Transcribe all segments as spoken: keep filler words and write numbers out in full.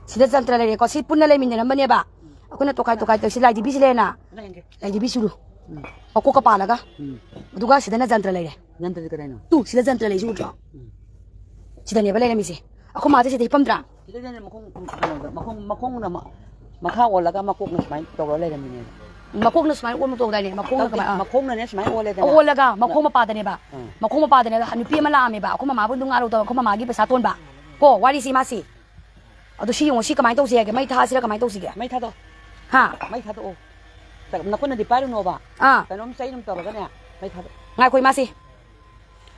ꯁꯤꯗ ꯖꯟꯇ꯭ꯔ ꯂꯩꯔꯦꯀꯣ, ꯁꯤ ꯄꯨꯟꯅ ꯂꯩꯃꯤꯟꯅꯔꯝꯕꯅꯦꯕ꯫ ꯑꯩꯈꯣꯏꯅ ꯇꯣꯈꯥꯏ ꯇꯣꯈꯥꯏ ꯇꯧꯔꯤꯁꯤ, ꯂꯥꯏꯙꯤꯕꯤꯁꯤ ꯂꯩꯔꯦꯅ꯫ ꯂꯥꯏꯙꯤꯕꯤ ꯁꯨꯔꯨ꯫ ꯎꯝ꯫ ꯃꯀꯣꯛꯀ ꯄꯥꯜꯂꯒ꯫ ꯎꯝ꯫ ꯑꯗꯨꯒ ꯁꯤꯗꯅ ꯖꯟꯇ꯭ꯔ ꯂꯩꯔꯦ꯫ ꯖꯟꯇ꯭ꯔꯗꯤ ꯀꯗꯥꯏꯅꯣ? ꯇꯨ, ꯁꯤꯗ ꯖꯟꯇ꯭ꯔ ꯂꯩꯁꯤ ꯎꯗ꯭ꯔꯣ? ꯎꯝ꯫ ꯁꯤꯗꯅꯦꯕ ꯂꯩꯔꯝꯃꯤꯁꯦ꯫ ꯑꯩꯈꯣꯏ ꯃꯥꯁꯦ ꯁꯤꯗ ꯍꯤꯞꯄꯝꯗ꯭ꯔꯥ? ꯁꯤꯗ ꯖꯟꯇ꯭ꯔ ꯃꯈꯣꯡ, ꯀꯩꯅꯣꯗ, ꯃꯈꯣꯡ, ꯃꯈꯣꯡꯅ ꯃ-, ꯃꯈꯥ ꯑꯣꯜꯂꯒ ꯃꯀꯣꯛꯅ ꯁꯨꯃꯥꯏꯅ ꯇꯧꯔ ꯂꯩꯔꯝꯃꯤꯅꯦꯕ꯫ ꯃꯀꯣꯛꯅ ꯁꯨꯃꯥꯏꯅ ꯑꯣꯟꯕ ꯇꯧꯗꯥꯏꯅꯦ? ꯃꯈꯣꯡꯅ ꯇꯧꯗꯦ, ꯀꯃꯥꯏꯅ? ꯃꯈꯣꯡꯅꯅꯦ ꯁꯨꯃꯥꯏꯅ ꯑꯣꯜꯂꯦꯗꯅ꯫ ꯑꯣꯜꯂꯒ ꯃꯈꯣꯡ ꯃꯄꯥꯗꯅꯦꯕ꯫ ꯑꯥ꯫ ꯃꯈꯣꯡ ꯃꯄꯥꯗꯅꯦꯕ ꯅꯨꯄꯤ ꯑꯃ ꯂꯥꯛꯑꯝꯃꯦꯕ꯫ ꯑꯩꯈꯣꯏ ꯃꯃꯥꯕꯨ ꯅꯨꯡꯉꯥꯏꯔꯧꯗꯕ, ꯑꯩꯈꯣꯏ ꯃꯃꯥꯒꯤ ꯄꯩꯁꯥ ꯇꯣꯟꯕ꯫ ꯀꯣ, ꯋꯥꯔꯤꯁꯤ ꯃꯥꯁꯤ꯫ ꯑꯗꯨ ꯁꯤ ꯌꯦꯡꯉꯣ, ꯁꯤ ꯀꯃꯥꯏꯅ ꯇꯧꯁꯤ ꯍꯥꯏꯒꯦ? ꯃꯩ ꯊꯥꯁꯤꯔꯥ ꯀꯃꯥꯏꯅ ꯇꯧꯁꯤꯒꯦ? ꯃꯩ ꯊꯥꯗꯣꯛꯑꯣ꯫ ꯍꯥ? ꯃꯩ ꯊꯥꯗꯣꯛꯑꯣ꯫ ꯅꯈꯨꯠꯅꯗꯤ ꯄꯥꯏꯔꯨꯅꯣꯕ꯫ ꯑꯥ꯫ ꯀꯩꯅꯣꯝ ꯆꯩ ꯑꯗꯨꯝ ꯇꯧꯔꯒꯅꯦ, ꯃꯩ ꯊꯥꯗꯣꯛꯑꯣ꯫ ꯉꯥꯏꯈꯣ ꯏꯃꯥꯁꯤ꯫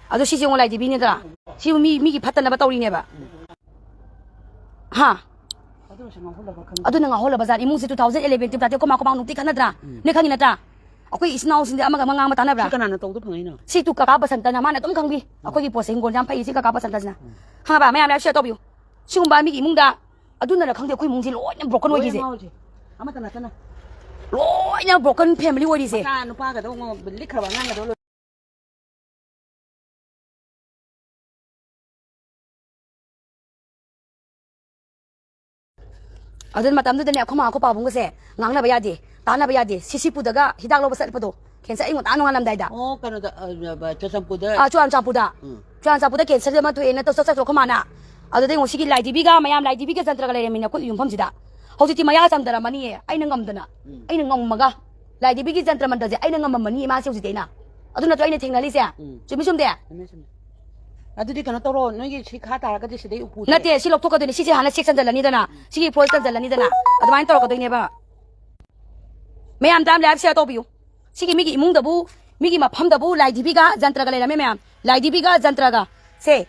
ꯑꯗꯨ ꯁꯤꯁꯦ ꯌꯦꯡꯉꯣ, ꯂꯥꯏꯙꯤꯕꯤꯅꯦꯗꯅ꯫ ꯁꯤꯕꯨ ꯃꯤ, ꯃꯤꯒꯤ ꯐꯠꯇꯅꯕ ꯇꯧꯔꯤꯅꯦꯕ꯫ ꯍꯥ? ꯑꯗꯨꯅꯁꯨ ꯉꯥꯎꯍꯜꯂꯕ ꯈꯪꯗꯦ꯫ ꯑꯗꯨꯅ ꯉꯥꯎꯍꯜꯂꯕ ꯖꯥꯠ꯫ ꯏꯃꯨꯡꯁꯦ two thousand eleven ꯇꯤꯞ ꯇꯥꯇꯦ, ꯑꯩꯈꯣꯏ ꯃꯥ, ꯑꯩꯈꯣꯏ ꯃꯥ ꯅꯨꯡꯇꯤ ꯈꯠꯅꯗ꯭ꯔꯥ? ꯎꯝ꯫ ꯅꯣꯏ ꯈꯪꯉꯤ ꯅꯠꯇ꯭ꯔꯥ? ꯑꯩꯈꯣꯏ ꯏꯆꯤꯟ ꯏꯅꯥꯎꯁꯤꯡꯗꯤ ꯑꯃꯒ ꯑꯃ ꯉꯥꯡꯕ ꯇꯥꯟꯅꯕ꯭ꯔꯥ? ꯁꯤ ꯀꯅꯥꯅ ꯇꯧꯗ ꯐꯪꯉꯛꯏꯅꯣ? ꯁꯤ ꯇꯨ ꯀꯀꯥ ꯕꯁꯟꯇꯅ, ꯃꯥꯅ ꯑꯗꯨꯝ ꯈꯪꯕꯤ꯫ ꯎꯝ꯫ ꯑꯩꯈꯣꯏꯒꯤ ꯄꯣꯠꯁꯦ ꯍꯤꯡꯒꯣꯜꯁꯦ ꯌꯥꯝ ꯐꯩ, ꯁꯤ ꯀꯀꯥ ꯕꯁꯟꯇꯁꯤꯅ꯫ ꯎꯝ꯫ ꯈꯪꯉꯕ? ꯃꯌꯥꯝ ꯂꯥꯏꯐ ꯁꯤꯌꯔ ꯇꯧꯕꯤꯌꯨ꯫ ꯁꯤꯒꯨꯝꯕ ꯃꯤꯒꯤ ꯏꯃꯨꯡꯗ ꯑꯗꯨꯅꯔ ꯈꯪꯗꯦ, ꯑꯩꯈꯣꯏ ꯏꯃꯨꯡꯁꯦ ꯂꯣꯏꯅ ꯕ꯭ꯔꯣꯀꯟ ꯂꯣꯏꯅ ꯑꯣꯏꯈꯤꯁꯦ꯫ ꯉꯥꯎꯔꯤꯁꯦ꯫ ꯑꯃꯠꯇ ꯅꯠꯇꯅ꯫ ꯂꯣꯏꯅ ꯕ꯭ꯔꯣꯀꯟ ꯐꯦꯃꯤꯂꯤ ꯑꯣꯏꯔꯤꯁꯦ꯫ ꯃꯆꯥ ꯅꯨꯄꯥꯒꯗꯣ ꯉꯣ-, ꯂꯤꯛꯈ꯭ꯔꯕ ꯑꯉꯥꯡꯒꯗꯣ ꯂꯣꯏ-, ꯑꯗꯨꯅ ꯃꯇꯝꯗꯨꯗꯅꯦ ꯑꯩꯈꯣꯏ ꯃꯥ ꯑꯩꯈꯣꯏ ꯄꯥꯕꯨꯡꯒꯁꯦ ꯉꯥꯡꯅꯕ ꯌꯥꯗꯦ, ꯇꯥꯟꯅꯕ ꯌꯥꯗꯦ꯫ ꯁꯤ ꯁꯤ ꯄꯨꯗꯒ ꯍꯤꯗꯥꯛ ꯂꯧꯕ ꯆꯠꯄꯗꯣ, ꯀꯦꯟꯁꯔ ꯑꯌꯨꯛ ꯉꯟꯇꯥ ꯅꯣꯡꯉꯥꯜꯂꯝꯗꯥꯏꯗ꯫ ꯑꯣ, ꯀꯩꯅꯣꯗ, ꯑ, ꯆꯨꯔꯆꯥꯟꯄꯨꯔꯗ꯫ ꯑꯥ, ꯆꯨꯔꯥꯟꯆꯥꯄꯨꯗ꯫ ꯎꯝ꯫ ꯆꯨꯔꯥꯟꯆꯥꯄꯨꯗ ꯀꯦꯟꯁꯔ ꯑꯃ ꯊꯣꯛꯑꯦꯅ ꯇꯧ-, ꯆꯠ-, ꯆꯠꯈ꯭ꯔꯣ ꯑꯩꯈꯣꯏ ꯃꯥꯅ꯫ ꯑꯗꯨꯗꯩ ꯉꯣ ꯁꯤꯒꯤ ꯂꯥꯏꯙꯤꯕꯤꯒ, ꯃꯌꯥꯝ ꯂꯥꯏꯙꯤꯕꯤꯒ ꯖꯟꯇ꯭ꯔꯒ ꯂꯩꯔꯝꯃꯤꯅꯦ ꯑꯩꯈꯣꯏ ꯌꯨꯝꯐꯝꯁꯤꯗ꯫ ꯍꯧꯖꯤꯛꯇꯤ ꯃꯌꯥ ꯆꯝꯊꯔꯝꯃꯅꯤꯌꯦ, ꯑꯩꯅ ꯉꯝꯗꯅ꯫ ꯎꯝ꯫ ꯑꯩꯅ ꯉꯝꯃꯒ꯫ ꯂꯥꯏꯙꯤꯕꯤꯒꯤ ꯖꯟꯇ꯭ꯔ ꯃꯟꯇ꯭ꯔꯁꯦ ꯑꯩꯅ ꯉꯝꯃꯝꯃꯅꯤ ꯏꯃꯥꯁꯦ ꯍꯧꯖꯤꯛꯇꯤ ꯑꯩꯅ꯫ ꯑꯗꯨ ꯅꯠꯇ꯭ꯔꯣ ꯑꯩꯅ ꯊꯦꯡꯅꯔꯤꯁꯦ? ꯎꯝ꯫ ꯆꯨꯝꯃꯤ ꯆꯨꯝꯗꯦ? ꯆꯨꯝꯃꯦ, ꯆꯨꯝꯃꯦ꯫ ꯑꯗꯨꯗꯤ ꯀꯩꯅꯣ ꯇꯧꯔꯣ, ꯅꯣꯏꯒꯤ ꯁꯤ ꯈꯥ ꯇꯥꯔꯒꯗꯤ ꯁꯤꯗꯩ ꯎꯄꯨꯁꯦ ꯅꯠꯇꯦ, ꯁꯤ ꯂꯧꯊꯣꯛꯀꯗꯣꯏꯅꯦ꯫ ꯁꯤꯁꯦ ꯍꯥꯟꯅ ꯆꯦꯛ ꯆꯟꯖꯜꯂꯅꯤꯗꯅ, ꯎꯝ꯫ ꯁꯤꯒꯤ ꯐꯣꯜ ꯆꯟꯖꯜꯂꯅꯤꯗꯅ, ꯑꯗꯨꯃꯥꯏꯅ ꯇꯧꯔꯛꯀꯗꯣꯏꯅꯦꯕ꯫ ꯃꯌꯥꯝ ꯇꯥꯝ ꯂꯥꯏꯐ ꯁꯤꯌꯔ ꯇꯧꯕꯤꯌꯨ꯫ ꯁꯤꯒꯤ ꯃꯤꯒꯤ ꯏꯃꯨꯡꯗꯕꯨ, ꯃꯤꯒꯤ ꯃꯐꯝꯗꯕꯨ ꯂꯥꯏꯙꯤꯕꯤꯒ ꯖꯟꯇ꯭ꯔꯒ ꯂꯩꯔꯝꯃꯦ ꯃꯌꯥꯝ꯫ ꯂꯥꯏꯙꯤꯕꯤꯒ ꯖꯟꯇ꯭ꯔꯒ꯫ ꯁꯦ,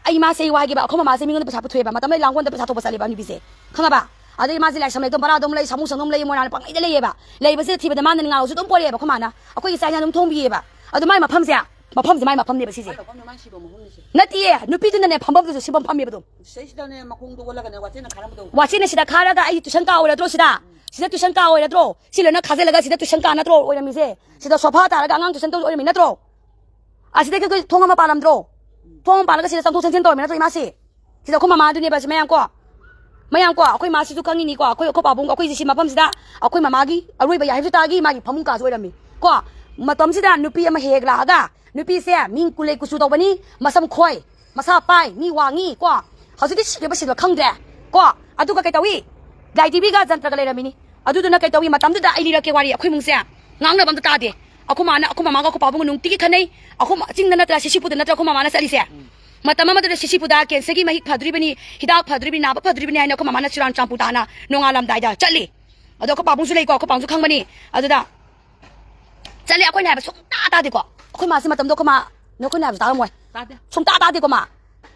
ꯑꯩ ꯃꯥꯁꯦ ꯑꯩ ꯋꯥ ꯍꯥꯏꯒꯦꯕ, ꯑꯩꯈꯣꯏ ꯃꯃꯥꯁꯦ ꯃꯤꯉꯣꯟꯗ ꯄꯩꯁꯥ ꯄꯨꯊꯣꯛꯑꯦꯕ, ꯃꯇꯝ ꯂꯩ ꯂꯥꯡꯒꯣꯟꯗ ꯄꯩꯁꯥ ꯊꯣꯛꯄ ꯆꯠꯂꯦꯕ ꯑꯅꯨꯄꯤꯁꯦ꯫ ꯈꯪꯉꯕ? ꯑꯗꯩ ꯃꯥꯁꯦ ꯂꯥꯏꯁꯝ ꯂꯩꯇꯣꯝ ꯕꯔꯥꯗ ꯑꯃꯨꯛ ꯂꯩ, ꯁꯥꯃꯨ ꯁꯪꯗꯝ ꯂꯩ, ꯃꯣꯏꯔꯥꯡ ꯄꯪꯂꯩꯗ ꯂꯩꯌꯦꯕ꯫ ꯂꯩꯕꯁꯦ ꯊꯤꯕꯗ ꯃꯥꯅ ꯉꯥꯔꯧꯁꯨ ꯑꯗꯨꯝ ꯄꯣꯔꯛꯑꯦꯕ ꯑꯩꯈꯣꯏ ꯃꯥꯅ꯫ ꯑꯩꯈꯣꯏꯒꯤ ꯆꯥꯛ ꯏꯟꯖꯥꯡ ꯑꯗꯨꯝ ꯊꯣꯡꯕꯤꯌꯦꯕ꯫ ꯑꯗꯨ ꯃꯥꯏ ꯃꯐꯝꯁꯦ, ꯃꯐꯝꯁꯦ ꯃꯥꯏ ꯃꯐꯝꯅꯦꯕ ꯁꯤꯁꯦ꯫ ꯅꯠꯇꯤꯌꯦ, ꯅꯨꯄꯤꯗꯨꯅꯅꯦ ꯐꯝꯐꯝꯗꯨꯁꯨ ꯁꯤꯐꯝ ꯐꯝꯃꯦꯕ ꯑꯗꯨꯝ꯫ ꯁꯤꯗꯩꯁꯤꯗꯅꯦ ꯃꯈꯣꯡꯗꯣ ꯑꯣꯜꯂꯒꯅꯦ ꯋꯥꯆꯦꯠꯅ ꯈꯥꯔꯝꯕꯗꯣ꯫ ꯋꯥꯆꯦꯠꯅ ꯁꯤꯗ ꯈꯥꯔꯒ ꯑꯩ ꯇꯨꯏꯁꯟ ꯀꯥ ꯑꯣꯏꯔꯗ꯭ꯔꯣ ꯁꯤꯗ? ꯁꯤꯗ ꯇꯨꯏꯁꯟ ꯀꯥ ꯑꯣꯏꯔꯗ꯭ꯔꯣ? ꯁꯤ ꯂꯣꯏꯅ ꯈꯥꯖꯤꯜꯂꯒ ꯁꯤꯗ ꯇꯨꯏꯁꯟ ꯀꯥ ꯅꯠꯇ꯭ꯔꯣ ꯑꯣꯏꯔꯝꯃꯤꯁꯦ? ꯁꯤꯗ ꯁꯣꯐꯥ ꯇꯥꯔꯒ ꯑꯉꯥꯡ ꯇꯨꯏꯁꯟ ꯇꯧ ꯑꯣꯏꯔꯝꯃꯤ ꯅꯠꯇ꯭ꯔꯣ? ꯑꯁꯤꯗꯒꯤ ꯑꯩꯈꯣꯏ ꯊꯣꯡ ꯑꯃ ꯄꯥꯜꯂꯝꯗ꯭ꯔꯣ? ꯊꯣꯡ ꯑꯃ ꯄꯥꯜꯂꯒ ꯁꯤꯗ ꯆꯪꯊꯣꯛ ꯆꯪꯁꯤꯟ ꯇꯧꯔꯝꯃꯤ ꯅꯠꯇ꯭ꯔꯣ ꯏꯃꯥꯁꯤ? ꯁꯤꯗ ꯑꯩꯈꯣꯏ ꯃꯃꯥꯗꯨꯅꯦꯕ ꯁꯤ ꯃꯌꯥꯝ ꯀꯣ꯫ ꯃꯌꯥꯝ ꯀꯣ, ꯑꯩꯈꯣꯏ ꯃꯥꯁꯤꯁꯨ ꯈꯪꯉꯤꯅꯤꯀꯣ, ꯑꯩꯈꯣꯏ, ꯑꯩꯈꯣꯏ ꯄꯥꯕꯨꯡ, ꯑꯩꯈꯣꯏꯁꯦ ꯁꯤ ꯃꯐꯝꯁꯤꯗ ꯑꯩꯈꯣꯏ ꯃꯃꯥꯒꯤ ꯑꯔꯣꯏꯕ ꯌꯥꯍꯩꯁꯨ ꯇꯥꯒꯤ, ꯃꯥꯒꯤ ꯐꯃꯨꯡ ꯀꯥꯁꯨ ꯑꯣꯏꯔꯝꯃꯤ ꯀꯣ꯫ ꯃꯇꯝꯁꯤꯗ ꯅꯨꯄꯤ ꯑꯃ ꯍꯦꯛ ꯍꯦꯛ ꯂꯥꯛꯑꯒ, ꯅꯨꯄꯤꯁꯦ ꯃꯤꯡ ꯀꯨꯂꯩ ꯀꯨꯆꯨ ꯇꯧꯕꯅꯤ, ꯃꯁꯝ ꯈꯣꯏ, ꯃꯁꯥ ꯄꯥꯏ, ꯃꯤ ꯋꯥꯡꯉꯤ ꯀꯣ꯫ ꯍꯧꯖꯤꯛꯇꯤ ꯁꯤꯈ꯭ꯔꯕ ꯁꯤꯕ ꯈꯪꯗ꯭ꯔꯦ ꯀꯣ꯫ ꯑꯗꯨꯒ ꯀꯩ ꯇꯧꯏ? ꯂꯥꯏ ꯇꯤꯚꯤꯒ ꯖꯟꯇ꯭ꯔꯒ ꯂꯩꯔꯝꯃꯤꯅꯤ꯫ ꯑꯗꯨꯗꯨꯅ ꯀꯩ ꯇꯧꯏ? ꯃꯇꯝꯗꯨꯗ ꯑꯩ ꯂꯤꯔꯛꯀꯦ ꯋꯥꯔꯤ, ꯑꯩꯈꯣꯏ ꯏꯃꯨꯡꯁꯦ ꯉꯥꯡꯅꯕ ꯑꯝꯇ ꯇꯥꯗꯦ꯫ ꯑꯩꯈꯣꯏ ꯃꯥꯅ, ꯑꯩꯈꯣꯏ ꯃꯃꯥꯒ ꯑꯩꯈꯣꯏ ꯄꯥꯕꯨꯡꯒ ꯅꯨꯡꯇꯤꯒꯤ ꯈꯟꯅꯩ꯫ ꯑꯩꯈꯣꯏ ꯃꯥ-, ꯆꯤꯡꯗ ꯅꯠꯇ꯭ꯔꯥ, ꯁꯤꯁꯤꯄꯨꯔꯗ ꯅꯠꯇ꯭ꯔꯥ ꯑꯩꯈꯣꯏ ꯃꯃꯥꯅ ꯆꯠꯂꯤꯁꯦ? ꯃꯇꯝ ꯑꯃꯗꯨꯗ ꯁꯤꯁꯤꯄꯨꯔꯗ ꯀꯦꯟꯁꯔꯒꯤ ꯃꯍꯤꯛ ꯐꯗꯣꯔꯤꯕꯅꯤ, ꯍꯤꯗꯥꯛ ꯐꯗꯣꯔꯤꯕꯅꯤ, ꯅꯥꯕ ꯐꯗꯣꯔꯤꯕꯅꯤ ꯍꯥꯏꯅ ꯑꯩꯈꯣꯏ ꯃꯃꯥꯅ ꯆꯨꯔꯥꯟ ꯆꯥꯝꯄꯨ ꯇꯥꯅ ꯅꯣꯡꯉꯥꯜꯂꯝꯗꯥꯏꯗ ꯆꯠꯂꯤ꯫ ꯑꯗꯣ ꯑꯩꯈꯣꯏ ꯄꯥꯕꯨꯡꯁꯨ ꯂꯩꯀꯣ, ꯑꯩꯈꯣꯏ ꯄꯥꯕꯨꯡꯁꯨ ꯈꯪꯕꯅꯤ꯫ ꯑꯗꯨꯗ ꯆꯠꯂꯦ, ꯑꯩꯈꯣꯏꯅ ꯍꯥꯏꯕ ꯁꯨꯡꯇꯥ ꯇꯥꯗꯦꯀꯣ꯫ ꯑꯩꯈꯣꯏ ꯃꯥꯁꯦ ꯃꯇꯝꯗꯣ ꯑꯩꯈꯣꯏ ꯃꯥ, ꯅꯈꯣꯏꯅ ꯍꯥꯏꯕꯁꯨ ꯇꯥꯔꯝꯃꯣꯏ꯫ ꯇꯥꯗꯦ꯫ ꯁꯨꯡꯇꯥ ꯇꯥꯗꯦꯀꯣ ꯃꯥ꯫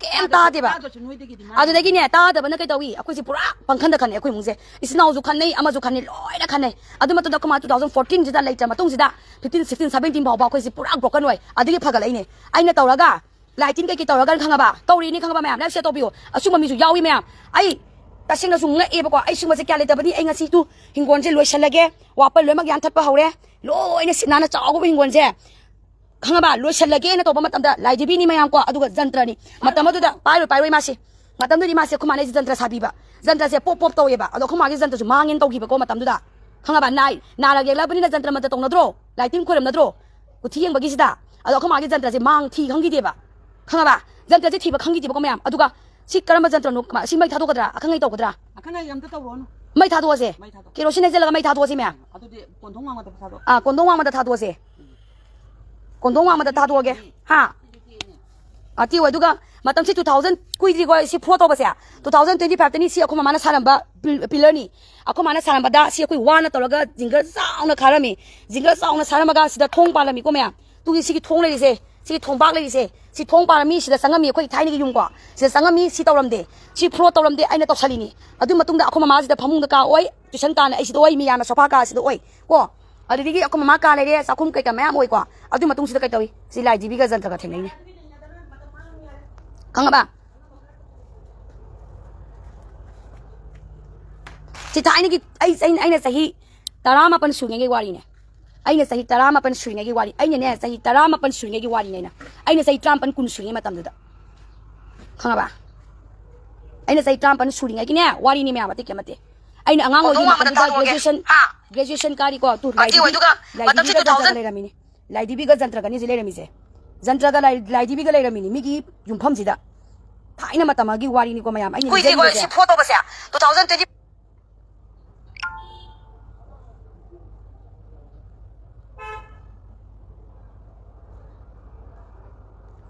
ꯀꯩꯝ ꯇꯥꯗ꯭ꯔꯁꯨ- ꯇꯥꯗꯦꯕ꯫ ꯇꯥꯗ꯭ꯔꯁꯨ ꯅꯣꯏꯗꯒꯤꯗꯤ ꯃꯥ ꯑꯗꯨꯗꯒꯤꯅꯦ, ꯇꯥꯗꯕꯅ ꯀꯩ ꯇꯧꯏ? ꯑꯩꯈꯣꯏꯁꯦ ꯄꯨꯔꯥ ꯄꯪꯈꯟꯗ ꯈꯟꯅꯩ ꯑꯩꯈꯣꯏ ꯏꯃꯨꯡꯁꯦ꯫ ꯏꯆꯤꯟ ꯏꯅꯥꯎꯁꯨ ꯈꯟꯅꯩ, ꯑꯃꯁꯨ ꯈꯟꯅꯩ, ꯂꯣꯏꯅ ꯈꯟꯅꯩ꯫ ꯑꯗꯨ ꯃꯇꯝꯗ ꯑꯩꯈꯣꯏ ꯃꯥ two thousand fourteen ꯁꯤꯗ ꯂꯩꯇ꯭ꯔ ꯃꯇꯨꯡꯁꯤꯗ fifteen, sixteen, seventeen ꯐꯥꯎꯕ ꯑꯩꯈꯣꯏꯁꯦ ꯄꯨꯔꯥ broken ꯑꯣꯏ꯫ ꯑꯗꯒꯤ ꯐꯒꯠꯂꯛꯏꯅꯦ꯫ ꯑꯩꯅ ꯇꯧꯔꯒ, ꯂꯥꯏ ꯇꯤꯟ ꯀꯩꯀꯩ ꯇꯧꯔꯒ, ꯈꯪꯉꯕ? ꯀꯧꯔꯤꯅꯤ, ꯈꯪꯉꯕ ꯃꯌꯥꯝ? Live share ꯇꯧꯕꯤꯌꯨ꯫ ꯑꯁꯨꯝꯕ ꯃꯤꯁꯨ ꯌꯥꯎꯏ ꯃꯌꯥꯝ꯫ ꯑꯩ ꯇꯁꯦꯡꯅꯁꯨ ꯉꯛꯑꯦꯕꯀꯣ꯫ ꯑꯩ ꯁꯨꯝꯕꯁꯦ ꯀꯌꯥ ꯂꯩꯇꯕꯅꯤ꯫ ꯑꯩ ꯉꯁꯤ ꯇꯨ ꯍꯤꯡꯒꯣꯜꯁꯦ ꯂꯣꯏꯁꯜꯂꯒꯦ, ꯋꯥꯄꯜ ꯂꯣꯏꯅꯃꯛ ꯌꯥꯟꯊꯠꯄ ꯍꯧꯔꯦ, ꯂꯣꯏꯅ ꯁꯤꯠ ꯅꯥꯟꯅ ꯆꯥꯎꯕ ꯍꯤꯡꯒꯣꯜꯁꯦ, ꯈꯪꯉꯕ? ꯂꯣꯏꯁꯜꯂꯒꯦꯅ ꯇꯧꯕ ꯃꯇꯝꯗ ꯂꯥꯏ ꯗꯦꯕꯤꯅꯤ ꯃꯌꯥꯝ ꯀꯣ, ꯑꯗꯨꯒ ꯖꯟꯇ꯭ꯔꯅꯤ꯫ ꯃꯇꯝ ꯑꯗꯨꯗ ꯄꯥꯏꯔꯣꯏ, ꯄꯥꯏꯔꯣꯏ ꯃꯥꯁꯦ꯫ ꯃꯇꯝꯗꯨꯗꯤ ꯃꯥꯁꯦ ꯑꯩꯈꯣꯏ ꯃꯥꯅ ꯑꯩꯁꯦ ꯖꯟꯇ꯭ꯔ ꯁꯥꯕꯤꯕ꯫ ꯖꯟꯇ꯭ꯔꯁꯦ ꯄꯣꯞ ꯄꯣꯞ ꯇꯧꯋꯦꯕ꯫ ꯑꯗꯣ ꯑꯩꯈꯣꯏ ꯃꯥꯒꯤ ꯖꯟꯇ꯭ꯔꯁꯨ ꯃꯥꯡꯉꯦꯅ ꯇꯧꯈꯤꯕꯀꯣ ꯃꯇꯝꯗꯨꯗ꯫ ꯈꯪꯉꯕ? ꯅꯥꯏ-, ꯅꯥꯔꯒ ꯌꯦꯛꯂꯛꯄꯅꯤꯅ ꯖꯟꯇ꯭ꯔ ꯃꯟꯇ꯭ꯔ ꯇꯧꯅꯗ꯭ꯔꯣ? ꯂꯥꯏ ꯇꯤꯟ ꯈꯣꯏꯔꯝꯅꯗ꯭ꯔꯣ? ꯀꯨꯊꯤ ꯌꯦꯡꯕꯒꯤꯁꯤꯗ꯫ ꯑꯗꯣ ꯑꯩꯈꯣꯏ ꯃꯥꯒꯤ ꯖꯟꯇ꯭ꯔꯁꯦ ꯃꯥꯡ ꯊꯤ ꯈꯪꯈꯤꯗꯦꯕ꯫ ꯈꯪꯉꯕ? ꯖꯟꯇ꯭ꯔꯁꯦ ꯊꯤꯕ ꯈꯪꯈꯤꯗꯦꯕꯀꯣ ꯃꯌꯥꯝ꯫ ꯑꯗꯨꯒ ꯁꯤ ꯀꯔꯝꯕ ꯖꯟꯇ꯭ꯔꯅꯣ? ꯁꯤ ꯃꯩ ꯊꯥꯗꯣꯛꯀꯗ꯭ꯔꯥ? ꯑꯈꯪ ꯑꯍꯩ ꯇꯧꯒꯗ꯭ꯔꯥ? ꯑꯈꯪ ꯑꯍꯩ ꯑꯝꯇ ꯇꯧꯔꯣꯅꯨ꯫ ꯃꯩ ꯊꯥꯗꯣꯛꯑꯁꯦ꯫ ꯃꯩ ꯊꯥꯗꯣꯛ꯫ ꯀꯦꯔꯣꯁꯤꯟ ꯍꯩꯖꯤꯜꯂꯒ ꯃꯩ ꯊꯥꯗꯣꯛꯑꯁꯦ ꯃꯌꯥꯝ꯫ ꯑꯗꯨꯗꯤ ꯀꯣꯟꯊꯣꯡ ꯋꯥꯡꯃꯗ ꯊꯥꯗꯣꯛ꯫ ꯑꯥ, ꯀꯣꯟꯊꯣꯡ ꯋꯥꯡꯃꯗ ꯊꯥꯗꯣꯛꯑꯁꯦ꯫ ꯀꯣꯟꯊꯣꯡ ꯋꯥꯡꯃꯗ ꯊꯥꯗꯣꯛꯑꯒꯦ꯫ ꯍꯥ? ꯑꯇꯤꯌꯨ, ꯑꯗꯨꯒ ꯃꯇꯝꯁꯤ two thousand ꯀꯨꯏꯗ꯭ꯔꯤꯀꯣ ꯁꯤ float ꯇꯧꯕꯁꯦ꯫ Two thousand twenty five ꯇꯅꯤ ꯁꯤ ꯑꯩꯈꯣꯏ ꯃꯃꯥꯅ ꯁꯥꯔꯝꯕ ꯄꯤꯜ-, pillar ꯅꯤ꯫ ꯑꯩꯈꯣꯏ ꯃꯥꯅ ꯁꯥꯔꯝꯕꯗ ꯁꯤ ꯑꯩꯈꯣꯏ ꯋꯥꯅ ꯇꯧꯔꯒ ꯖꯤꯡꯒꯔ ꯆꯥꯎꯅ ꯈꯥꯔꯝꯃꯤ꯫ ꯖꯤꯡꯒꯔ ꯆꯥꯎꯅ ꯁꯥꯔꯝꯃꯒ ꯁꯤꯗ ꯊꯣꯡ ꯄꯥꯜꯂꯝꯃꯤꯀꯣ ꯃꯌꯥꯝ꯫ ꯇꯨꯒꯤ ꯁꯤꯒꯤ ꯊꯣꯡ ꯂꯩꯔꯤꯁꯦ, ꯁꯤ ꯊꯣꯡꯕꯥꯛ ꯂꯩꯔꯤꯁꯦ, ꯁꯤ ꯊꯣꯡ ꯄꯥꯜꯂꯝꯃꯤ, ꯁꯤꯗ ꯆꯪꯉꯝꯃꯤ ꯑꯩꯈꯣꯏ ꯊꯥꯏꯅꯒꯤ ꯌꯨꯝꯀꯣ꯫ ꯁꯤꯗ ꯆꯪꯉꯝꯃꯤ, ꯁꯤ ꯇꯧꯔꯝꯗꯦ꯫ ꯁꯤ float ꯇꯧꯔꯝꯗꯦ, ꯑꯩꯅ ꯇꯧꯁꯜꯂꯤꯅꯤ꯫ ꯑꯗꯨ ꯃꯇꯨꯡꯗ ꯑꯩꯈꯣꯏ ꯃꯃꯥꯁꯤꯗ ꯐꯃꯨꯡꯗ ꯀꯥ ꯑꯣꯏ, tuition ꯀꯥꯅ ꯑꯩ ꯁꯤꯗ ꯑꯣꯏ, ꯃꯤꯌꯥꯝꯅ sofa ꯀꯥ ꯁꯤꯗ ꯑꯣꯏ ꯀꯣ꯫ ꯑꯗꯨꯗꯒꯤ ꯑꯩꯈꯣꯏ ꯃꯃꯥ ꯀꯥ ꯂꯩꯔꯦ, ꯆꯥꯛꯈꯨꯝ ꯀꯩꯀꯥ ꯃꯌꯥꯝ ꯑꯣꯏꯀꯣ꯫ ꯑꯗꯨ ꯃꯇꯨꯡꯁꯤꯗ ꯀꯩ ꯇꯧꯏ? ꯁꯤ ꯂꯥꯏ ꯗꯦꯕꯤꯒ ꯖꯟꯇ꯭ꯔꯒ ꯊꯦꯡꯅꯩꯅꯦ꯫ ꯈꯪꯉꯕ? ꯁꯤ ꯊꯥꯏꯅꯒꯤ ꯑꯩ, ꯑꯩꯅ, ꯑꯩꯅ ꯆꯍꯤ ꯇꯔꯥꯃꯥꯄꯟ ꯁꯨꯔꯤꯉꯩꯒꯤ ꯋꯥꯔꯤꯅꯦ꯫ ꯑꯩꯅ ꯆꯍꯤ ꯇꯔꯥꯃꯥꯄꯟ ꯁꯨꯔꯤꯉꯩꯒꯤ ꯋꯥꯔꯤ꯫ ꯑꯩꯅꯅꯦ, ꯆꯍꯤ ꯇꯔꯥꯃꯥꯄꯟ ꯁꯨꯔꯤꯉꯩꯒꯤ ꯋꯥꯔꯤꯅꯦ ꯑꯩꯅ꯫ ꯑꯩꯅ ꯆꯍꯤ ꯇꯔꯥꯃꯥꯄꯟ, ꯀꯨꯟ ꯁꯨꯔꯤꯉꯩ ꯃꯇꯝꯗꯨꯗ꯫ ꯈꯪꯉꯕ? ꯑꯩꯅ ꯆꯍꯤ ꯇꯔꯥꯃꯥꯄꯟ ꯁꯨꯔꯤꯉꯩꯒꯤꯅꯦ ꯋꯥꯔꯤꯅꯤ ꯃꯌꯥꯝ, ꯑꯇꯩ ꯀꯩꯝ ꯅꯠꯇꯦ꯫ ꯑꯩꯅ ꯑꯉꯥꯡ ꯀꯣꯟꯊꯣꯡ ꯑꯣꯏꯔꯤꯉꯩ ꯋꯥꯡꯃꯗ ꯃꯇꯝꯗꯨꯗ ꯇꯥꯔꯨꯔꯒꯦ꯫ Graduation, ꯍꯥ? Graduation ꯀꯥꯔꯤꯀꯣ, ꯇꯨ, ꯑꯇꯩ ꯂꯥꯏꯙꯤꯕꯤ, ꯑꯣꯏꯗꯨꯒ ꯃꯇꯝꯁꯨ ꯂꯥꯏꯙꯤꯕꯤꯒ ꯖꯟꯇ꯭ꯔꯒ two thousand ꯂꯩꯔꯝꯃꯤꯅꯦ꯫ ꯂꯥꯏꯙꯤꯕꯤꯒ ꯖꯟꯇ꯭ꯔꯒꯅꯤꯁꯦ ꯂꯩꯔꯝꯃꯤꯁꯦ꯫ ꯖꯟꯇ꯭ꯔꯒ ꯂꯥꯏ-, ꯂꯥꯏꯙꯤꯕꯤꯒ ꯂꯩꯔꯝꯃꯤꯅꯤ ꯃꯤꯒꯤ ꯌꯨꯝꯐꯝꯁꯤꯗ꯫ ꯊꯥꯏꯅ ꯃꯇꯝꯒꯤ ꯋꯥꯔꯤꯅꯤꯀꯣ ꯃꯌꯥꯝ, ꯑꯩꯅ ꯀꯨꯏꯗ꯭ꯔꯤꯀꯣ ꯅꯤꯡꯖꯔꯤꯕꯁꯦ꯫ ꯁꯤ ꯐꯣꯇꯣꯒꯁꯦ꯫ Two thousand twenty꯫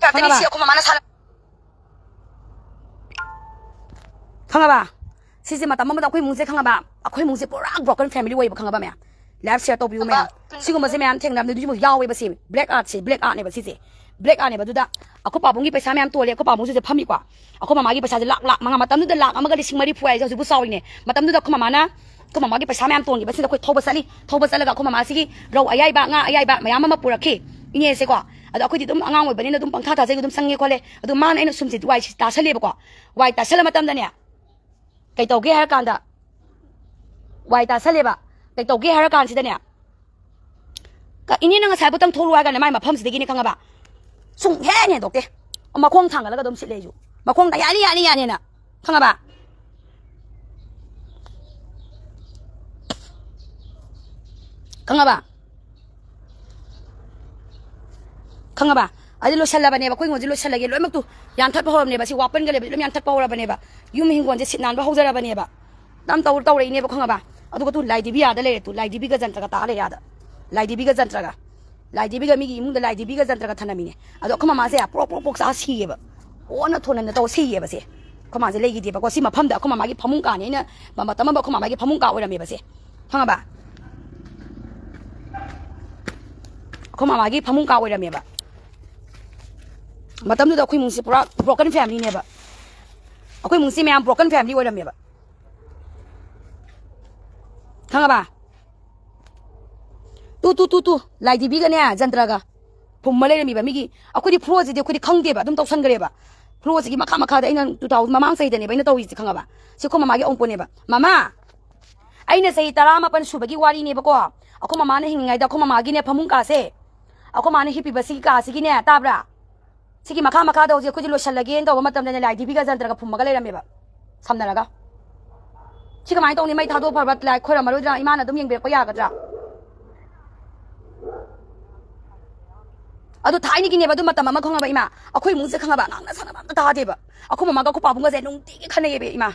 ꯈꯪꯉꯕ? ꯁꯤ ꯑꯩꯈꯣꯏ ꯃꯃꯥꯅ ꯁꯥꯟꯅ- ꯈꯪꯉꯕ? ꯁꯤꯁꯦ ꯃꯇꯝ ꯑꯃꯗ ꯑꯩꯈꯣꯏ ꯏꯃꯨꯡꯁꯦ, ꯈꯪꯉꯕ? ꯑꯩꯈꯣꯏ ꯏꯃꯨꯡꯁꯦ ꯄꯨꯔꯥ broken family ꯑꯣꯏꯌꯦꯕ, ꯈꯪꯉꯕ ꯃꯌꯥꯝ? Life share ꯇꯧꯕꯤꯌꯨ ꯃꯌꯥꯝ꯫ ꯁꯤꯒꯨꯝꯕꯁꯦ ꯃꯌꯥꯝ ꯊꯦꯡꯅꯕꯗ ꯌꯥꯎꯋꯦꯕ ꯁꯤ꯫ Black artꯁꯦ, black artꯅꯦꯕ ꯁꯤꯁꯦ꯫ Black artꯅꯦꯕ꯫ ꯑꯗꯨꯗ ꯑꯩꯈꯣꯏ ꯄꯥꯕꯨꯡꯒꯤ ꯄꯩꯁꯥ ꯃꯌꯥꯝ ꯇꯣꯜꯂꯦ, ꯑꯩꯈꯣꯏ ꯄꯥꯕꯨꯡꯁꯤꯁꯨ ꯐꯝꯃꯤꯀꯣ꯫ ꯑꯩꯈꯣꯏ ꯃꯃꯥꯒꯤ ꯄꯩꯁꯥꯁꯦ ꯂꯥꯛ, ꯂꯥꯛ ꯃꯉꯥ, ꯃꯇꯝꯗꯨꯗ ꯂꯥꯛ ꯑꯃꯒ ꯂꯤꯁꯤꯡ ꯃꯔꯤꯐꯨ ꯍꯥꯏꯁꯦ ꯍꯧꯖꯤꯛꯄꯨ ꯆꯥꯎꯔꯤꯅꯦ꯫ ꯃꯇꯝꯗꯨꯗ ꯑꯩꯈꯣꯏ ꯃꯃꯥꯅ, ꯑꯩꯈꯣꯏ ꯃꯃꯥꯒꯤ ꯄꯩꯁꯥ ꯃꯌꯥꯝ ꯇꯣꯟꯈꯤꯕꯁꯤꯗ ꯑꯩꯈꯣꯏ ꯊꯧꯕ ꯆꯠꯂꯤ꯫ ꯊꯧꯕ ꯆꯠꯂꯒ ꯑꯩꯈꯣꯏ ꯃꯃꯥꯁꯤꯒꯤ ꯔꯧ ꯑꯌꯥꯏꯕ, ꯉꯥ ꯑꯌꯥꯏꯕ ꯃꯌꯥꯝ ꯑꯃ ꯄꯨꯔꯛꯈꯤ ꯏꯅꯦꯁꯦꯀꯣ꯫ ꯑꯗꯣ ꯑꯩꯈꯣꯏꯗꯤ ꯑꯗꯨꯝ ꯑꯉꯥꯡ ꯑꯣꯏꯕꯅꯤꯅ ꯑꯗꯨꯝ ꯄꯪꯊꯥ ꯊꯥꯖꯩ, ꯑꯗꯨꯝ ꯆꯪꯉꯦ ꯈꯣꯠꯂꯦ꯫ ꯑꯗꯣ ꯃꯥꯅ ꯑꯩꯅ ꯁꯨꯝꯁꯦ ꯋꯥꯏ ꯇꯥꯁꯜꯂꯦꯕꯀꯣ꯫ ꯋꯥꯏ ꯇꯥꯁꯜꯂ ꯃꯇꯝꯗꯅꯦ, ꯀꯩꯇꯧꯒꯦ ꯍꯥꯏꯔ ꯀꯥꯟꯗ, ꯋꯥꯏ ꯇꯥꯁꯜꯂꯦꯕ꯫ ꯀꯩꯇꯧꯒꯦ ꯍꯥꯏꯔ ꯀꯥꯟꯁꯤꯗꯅꯦ, ꯀ-, "ꯏꯅꯦ, ꯅꯪ ꯉꯁꯥꯏꯕꯨ ꯇꯪꯊꯣꯛꯂꯨ" ꯍꯥꯏꯔ ꯀꯥꯟꯗ ꯃꯥꯏ ꯃꯐꯝꯁꯤꯗꯒꯤꯅꯦ, ꯈꯪꯉꯕ? ꯁꯨꯡꯍꯦꯟ ꯍꯦꯟꯗꯣꯛꯇꯦ꯫ ꯃꯈꯣꯡ ꯊꯥꯡꯒꯠꯂꯒ ꯑꯗꯨꯝ ꯁꯤꯠꯂꯦ ꯑꯩꯁꯨ꯫ ꯃꯈꯣꯡꯗ "ꯌꯥꯅꯤ, ꯌꯥꯅꯤ, ꯌꯥꯅꯤꯅ"꯫ ꯈꯪꯉꯕ? ꯈꯪꯉꯕ? ꯈꯪꯉꯕ? ꯑꯗꯨ ꯂꯣꯏꯁꯜꯂꯕꯅꯦꯕ, ꯑꯩꯈꯣꯏ ꯉꯣꯟꯁꯦ ꯂꯣꯏꯁꯜꯂꯒꯦ, ꯂꯣꯏꯅꯃꯛꯇꯨ ꯌꯥꯟꯊꯠꯄ ꯍꯧꯔꯕꯅꯦꯕ꯫ ꯁꯤ ꯋꯥꯄꯟꯒ ꯂꯩꯕꯁꯦ ꯂꯣꯏ ꯌꯥꯟꯊꯠꯄ ꯍꯧꯔꯕꯅꯦꯕ꯫ ꯌꯨꯝ ꯍꯤꯡꯒꯣꯜꯁꯦ ꯁꯤꯠ ꯅꯥꯟꯕ ꯍꯧꯖꯔꯕꯅꯦꯕ꯫ ꯇꯝ ꯇꯧ-, ꯇꯧꯔꯛꯏꯅꯦꯕ, ꯈꯪꯉꯕ? ꯑꯗꯨꯒ ꯇꯨ ꯂꯥꯏꯙꯤꯕꯤ ꯑꯥꯗ ꯂꯩꯔꯦ, ꯇꯨ ꯂꯥꯏꯙꯤꯕꯤꯒ ꯖꯟꯇ꯭ꯔꯒ ꯇꯥ ꯂꯩꯔꯦ ꯑꯥꯗ꯫ ꯂꯥꯏꯙꯤꯕꯤꯒ ꯖꯟꯇ꯭ꯔꯒ꯫ ꯂꯥꯏꯙꯤꯕꯤꯒ ꯃꯤꯒꯤ ꯏꯃꯨꯡꯗ ꯂꯥꯏꯙꯤꯕꯤꯒ ꯖꯟꯇ꯭ꯔꯒ ꯊꯅꯝꯃꯤꯅꯦ꯫ ꯑꯗꯣ ꯑꯩꯈꯣꯏ ꯃꯃꯥꯁꯦ ꯄ꯭ꯔꯣꯛ ꯄ꯭ꯔꯣꯛ ꯄ꯭ꯔꯣꯛ ꯆꯥ ꯁꯤꯌꯦꯕ꯫ ꯑꯣꯟꯅ ꯊꯣꯟꯅꯅ ꯇꯧ ꯁꯤꯌꯦꯕ ꯁꯦ꯫ ꯑꯩꯈꯣꯏ ꯃꯥꯁꯦ ꯂꯩꯈꯤꯗꯦꯕꯀꯣ꯫ ꯁꯤ ꯃꯐꯝꯗ ꯑꯩꯈꯣꯏ ꯃꯃꯥꯒꯤ ꯐꯃꯨꯡ ꯀꯥꯅꯦ ꯑꯩꯅ ꯃ-, ꯃꯇꯝ ꯑꯃ ꯑꯩꯈꯣꯏ ꯃꯃꯥꯒꯤ ꯐꯃꯨꯡ ꯀꯥ ꯑꯣꯏꯔꯝꯃꯦꯕ ꯁꯦ꯫ ꯈꯪꯉꯕ? ꯑꯩꯈꯣꯏ ꯃꯃꯥꯒꯤ ꯐꯃꯨꯡ ꯀꯥ ꯑꯣꯏꯔꯝꯃꯦꯕ꯫ ꯃꯇꯝꯗꯨꯗ ꯑꯩꯈꯣꯏ ꯏꯃꯨꯡꯁꯦ ꯄꯨꯔꯥ broken familyꯅꯦꯕ꯫ ꯑꯩꯈꯣꯏ ꯏꯃꯨꯡꯁꯦ ꯃꯌꯥꯝ broken family ꯑꯣꯏꯔꯝꯃꯦꯕ꯫ ꯈꯪꯉꯕ? ꯇꯨ, ꯇꯨ, ꯇꯨ, ꯇꯨ, ꯂꯥꯏꯙꯤꯕꯤꯒꯅꯦ, ꯖꯟꯇ꯭ꯔꯒ ꯐꯨꯝꯃ ꯂꯩꯔꯝꯃꯤꯕ ꯃꯤꯒꯤ꯫ ꯑꯩꯈꯣꯏꯗꯤ floorꯁꯤꯗꯤ ꯑꯩꯈꯣꯏꯗꯤ ꯈꯪꯗꯦꯕ, ꯑꯗꯨꯝ ꯇꯧꯁꯟꯈ꯭ꯔꯦꯕ꯫ Floorꯁꯤꯒꯤ ꯃꯈꯥ ꯃꯈꯥꯗ ꯑꯩꯅ two thousand ꯃꯃꯥꯡ ꯆꯍꯤꯗꯅꯦꯕ ꯑꯩꯅ ꯇꯧꯔꯤꯁꯦ, ꯈꯪꯉꯕ? ꯁꯤ ꯑꯩꯈꯣꯏ ꯃꯃꯥꯒꯤ ꯑꯎꯟꯄꯣꯠꯅꯦꯕ꯫ "ꯃꯃꯥ, ꯑꯩꯅ ꯆꯍꯤ ꯇꯔꯥꯃꯥꯄꯟ ꯁꯨꯕꯒꯤ ꯋꯥꯔꯤꯅꯦꯕꯀꯣ꯫ ꯑꯩꯈꯣꯏ ꯃꯃꯥꯅ ꯍꯤꯡꯉꯤꯉꯩꯗ ꯑꯩꯈꯣꯏ ꯃꯃꯥꯒꯤꯅꯦ ꯐꯃꯨꯡ ꯀꯥꯁꯦ, ꯑꯩꯈꯣꯏ ꯃꯥꯅ ꯍꯤꯞꯄꯤꯕ ꯁꯤꯒꯤ ꯀꯥꯁꯤꯒꯤꯅꯦ, ꯇꯥꯕ꯭ꯔꯥ? ꯁꯤꯒꯤ ꯃꯈꯥ ꯃꯈꯥꯗ ꯍꯧꯖꯤꯛ ꯑꯩꯈꯣꯏꯁꯦ ꯂꯣꯏꯁꯜꯂꯒꯦꯅ ꯇꯧꯕ ꯃꯇꯝꯗꯅꯦ ꯂꯥꯏꯙꯤꯕꯤꯒ ꯖꯟꯇ꯭ꯔꯒ ꯐꯨꯝꯃꯒ ꯂꯩꯔꯝꯃꯦꯕ"꯫ ꯁꯝꯅꯔꯒ꯫ ꯁꯤ ꯀꯃꯥꯏꯅ ꯇꯧꯅꯤ? ꯃꯩ ꯊꯥꯗꯣꯛ ꯐꯕ ꯂꯥꯏ ꯈꯣꯏꯔꯝꯃꯔꯣꯏꯗ꯭ꯔꯥ? ꯏꯃꯥꯅ ꯑꯗꯨꯝ ꯌꯦꯡꯕꯤꯔꯛꯄ ꯌꯥꯒꯗ꯭ꯔꯥ? ꯑꯗꯨ ꯊꯥꯏꯅꯒꯤꯅꯦꯕ, ꯑꯗꯨ ꯃꯇꯝ ꯑꯃ ꯈꯪꯉꯕ ꯏꯃꯥ? ꯑꯩꯈꯣꯏ ꯏꯃꯨꯡꯁꯦ ꯈꯪꯉꯕ? ꯉꯥꯡꯅ ꯁꯥꯟꯅꯕ ꯑꯝꯇ ꯇꯥꯗꯦꯕ꯫ ꯑꯩꯈꯣꯏ ꯃꯃꯥꯒ ꯑꯩꯈꯣꯏ ꯄꯥꯕꯨꯡꯒꯁꯦ ꯅꯨꯡꯇꯤꯒꯤ ꯈꯟꯅꯩꯌꯦꯕ ꯏꯃꯥ꯫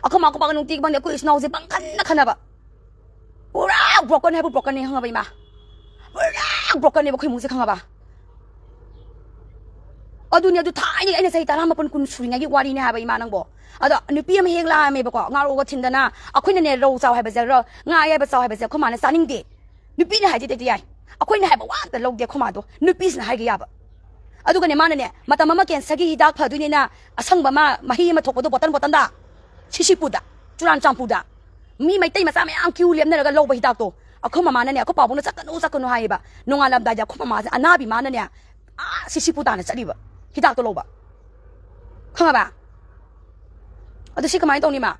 ꯑꯩꯈꯣꯏ ꯃꯃꯥ ꯑꯩꯈꯣꯏ ꯄꯥꯒ ꯅꯨꯡꯇꯤꯒꯤ ꯈꯪꯗꯦ, ꯑꯩꯈꯣꯏ ꯏꯆꯤꯟ ꯏꯅꯥꯎꯁꯦ ꯄꯪꯈꯟꯅ ꯈꯟꯅꯕ꯫ ꯄꯨꯔꯥ broken ꯍꯥꯏꯕꯨ broken ꯅꯦ ꯈꯪꯉꯕ ꯏꯃꯥ? ꯄꯨꯔꯥ broken ꯅꯦꯕ ꯑꯩꯈꯣꯏ ꯏꯃꯨꯡꯁꯦ ꯈꯪꯉꯕ? ꯑꯗꯨꯅꯦ, ꯑꯗꯨ ꯊꯥꯏꯅ ꯑꯩꯅ ꯆꯍꯤ ꯇꯔꯥꯃꯥꯄꯟ ꯀꯨꯟ ꯁꯨꯔꯤꯉꯩꯒꯤ ꯋꯥꯔꯤꯅꯦ ꯍꯥꯏꯕ ꯏꯃꯥ ꯅꯪꯕꯣ꯫ ꯑꯗꯣ ꯅꯨꯄꯤ ꯑꯃ ꯍꯦꯛ ꯂꯥꯛꯑꯝꯃꯦꯕꯀꯣ, ꯉꯥꯔꯣꯛꯑꯒ ꯊꯤꯟꯗꯅ꯫ ꯑꯩꯈꯣꯏꯅꯅꯦ ꯔꯧ ꯆꯥꯎ ꯍꯥꯏꯕꯁꯦ, ꯔꯧ, ꯉꯥ ꯑꯌꯥꯏꯕ ꯆꯥꯎ ꯍꯥꯏꯕꯁꯦ ꯑꯩꯈꯣꯏ ꯃꯥꯅ ꯆꯥꯅꯤꯡꯗꯦ꯫ ꯅꯨꯄꯤꯅ ꯍꯥꯏꯗꯤ ꯇꯦꯛꯇꯤ ꯌꯥꯏ, ꯑꯩꯈꯣꯏꯅ ꯍꯥꯏꯕ ꯋꯥ ꯑꯝꯇ ꯂꯧꯗꯦ ꯑꯩꯈꯣꯏ ꯃꯥꯗꯣ꯫ ꯅꯨꯄꯤꯁꯤꯅ ꯍꯥꯏꯒꯦ ꯌꯥꯕ꯫ ꯑꯗꯨꯒꯅꯦ ꯃꯥꯅꯅꯦ, ꯃꯇꯝ ꯑꯃ cancer ꯒꯤ ꯍꯤꯗꯥꯛ ꯐꯗꯣꯏꯅꯦꯅ ꯑꯁꯪꯕ ꯑꯃ, ꯃꯍꯤ ꯑꯃ ꯊꯣꯛꯄꯗꯣ ꯕꯣꯇꯜ ꯕꯣꯇꯜꯗ, ꯁꯤꯁꯤꯄꯨꯔꯗ, ꯆꯨꯔꯥꯟꯆꯥꯟꯄꯨꯔꯗ ꯃꯤ ꯃꯩꯇꯩ ꯃꯆꯥ ꯃꯌꯥꯝ queue ꯂꯦꯞꯅꯔꯒ ꯂꯧꯕ ꯍꯤꯗꯥꯛꯇꯣ꯫ ꯑꯩꯈꯣꯏ ꯃꯃꯥꯅꯅꯦ, ꯑꯩꯈꯣꯏ ꯄꯥꯕꯨꯡꯅ "ꯆꯠꯀꯅꯨ, ꯆꯠꯀꯅꯨ" ꯍꯥꯏꯌꯦꯕ꯫ ꯅꯣꯡꯉꯥꯜꯂꯝꯗꯥꯏꯗ ꯑꯩꯈꯣꯏ ꯃꯃꯥꯁꯦ, ꯑꯅꯥꯕꯤ ꯃꯥꯅꯅꯦ, ꯑꯥ ꯁꯤꯁꯤꯄꯨꯔ ꯇꯥꯅ ꯆꯠꯂꯤꯕ ꯍꯤꯗꯥꯛꯇꯣ ꯂꯧꯕ꯫ ꯈꯪꯉꯕ? ꯑꯗꯨ ꯁꯤ ꯀꯃꯥꯏꯅ ꯇꯧꯅꯤ ꯃꯥ?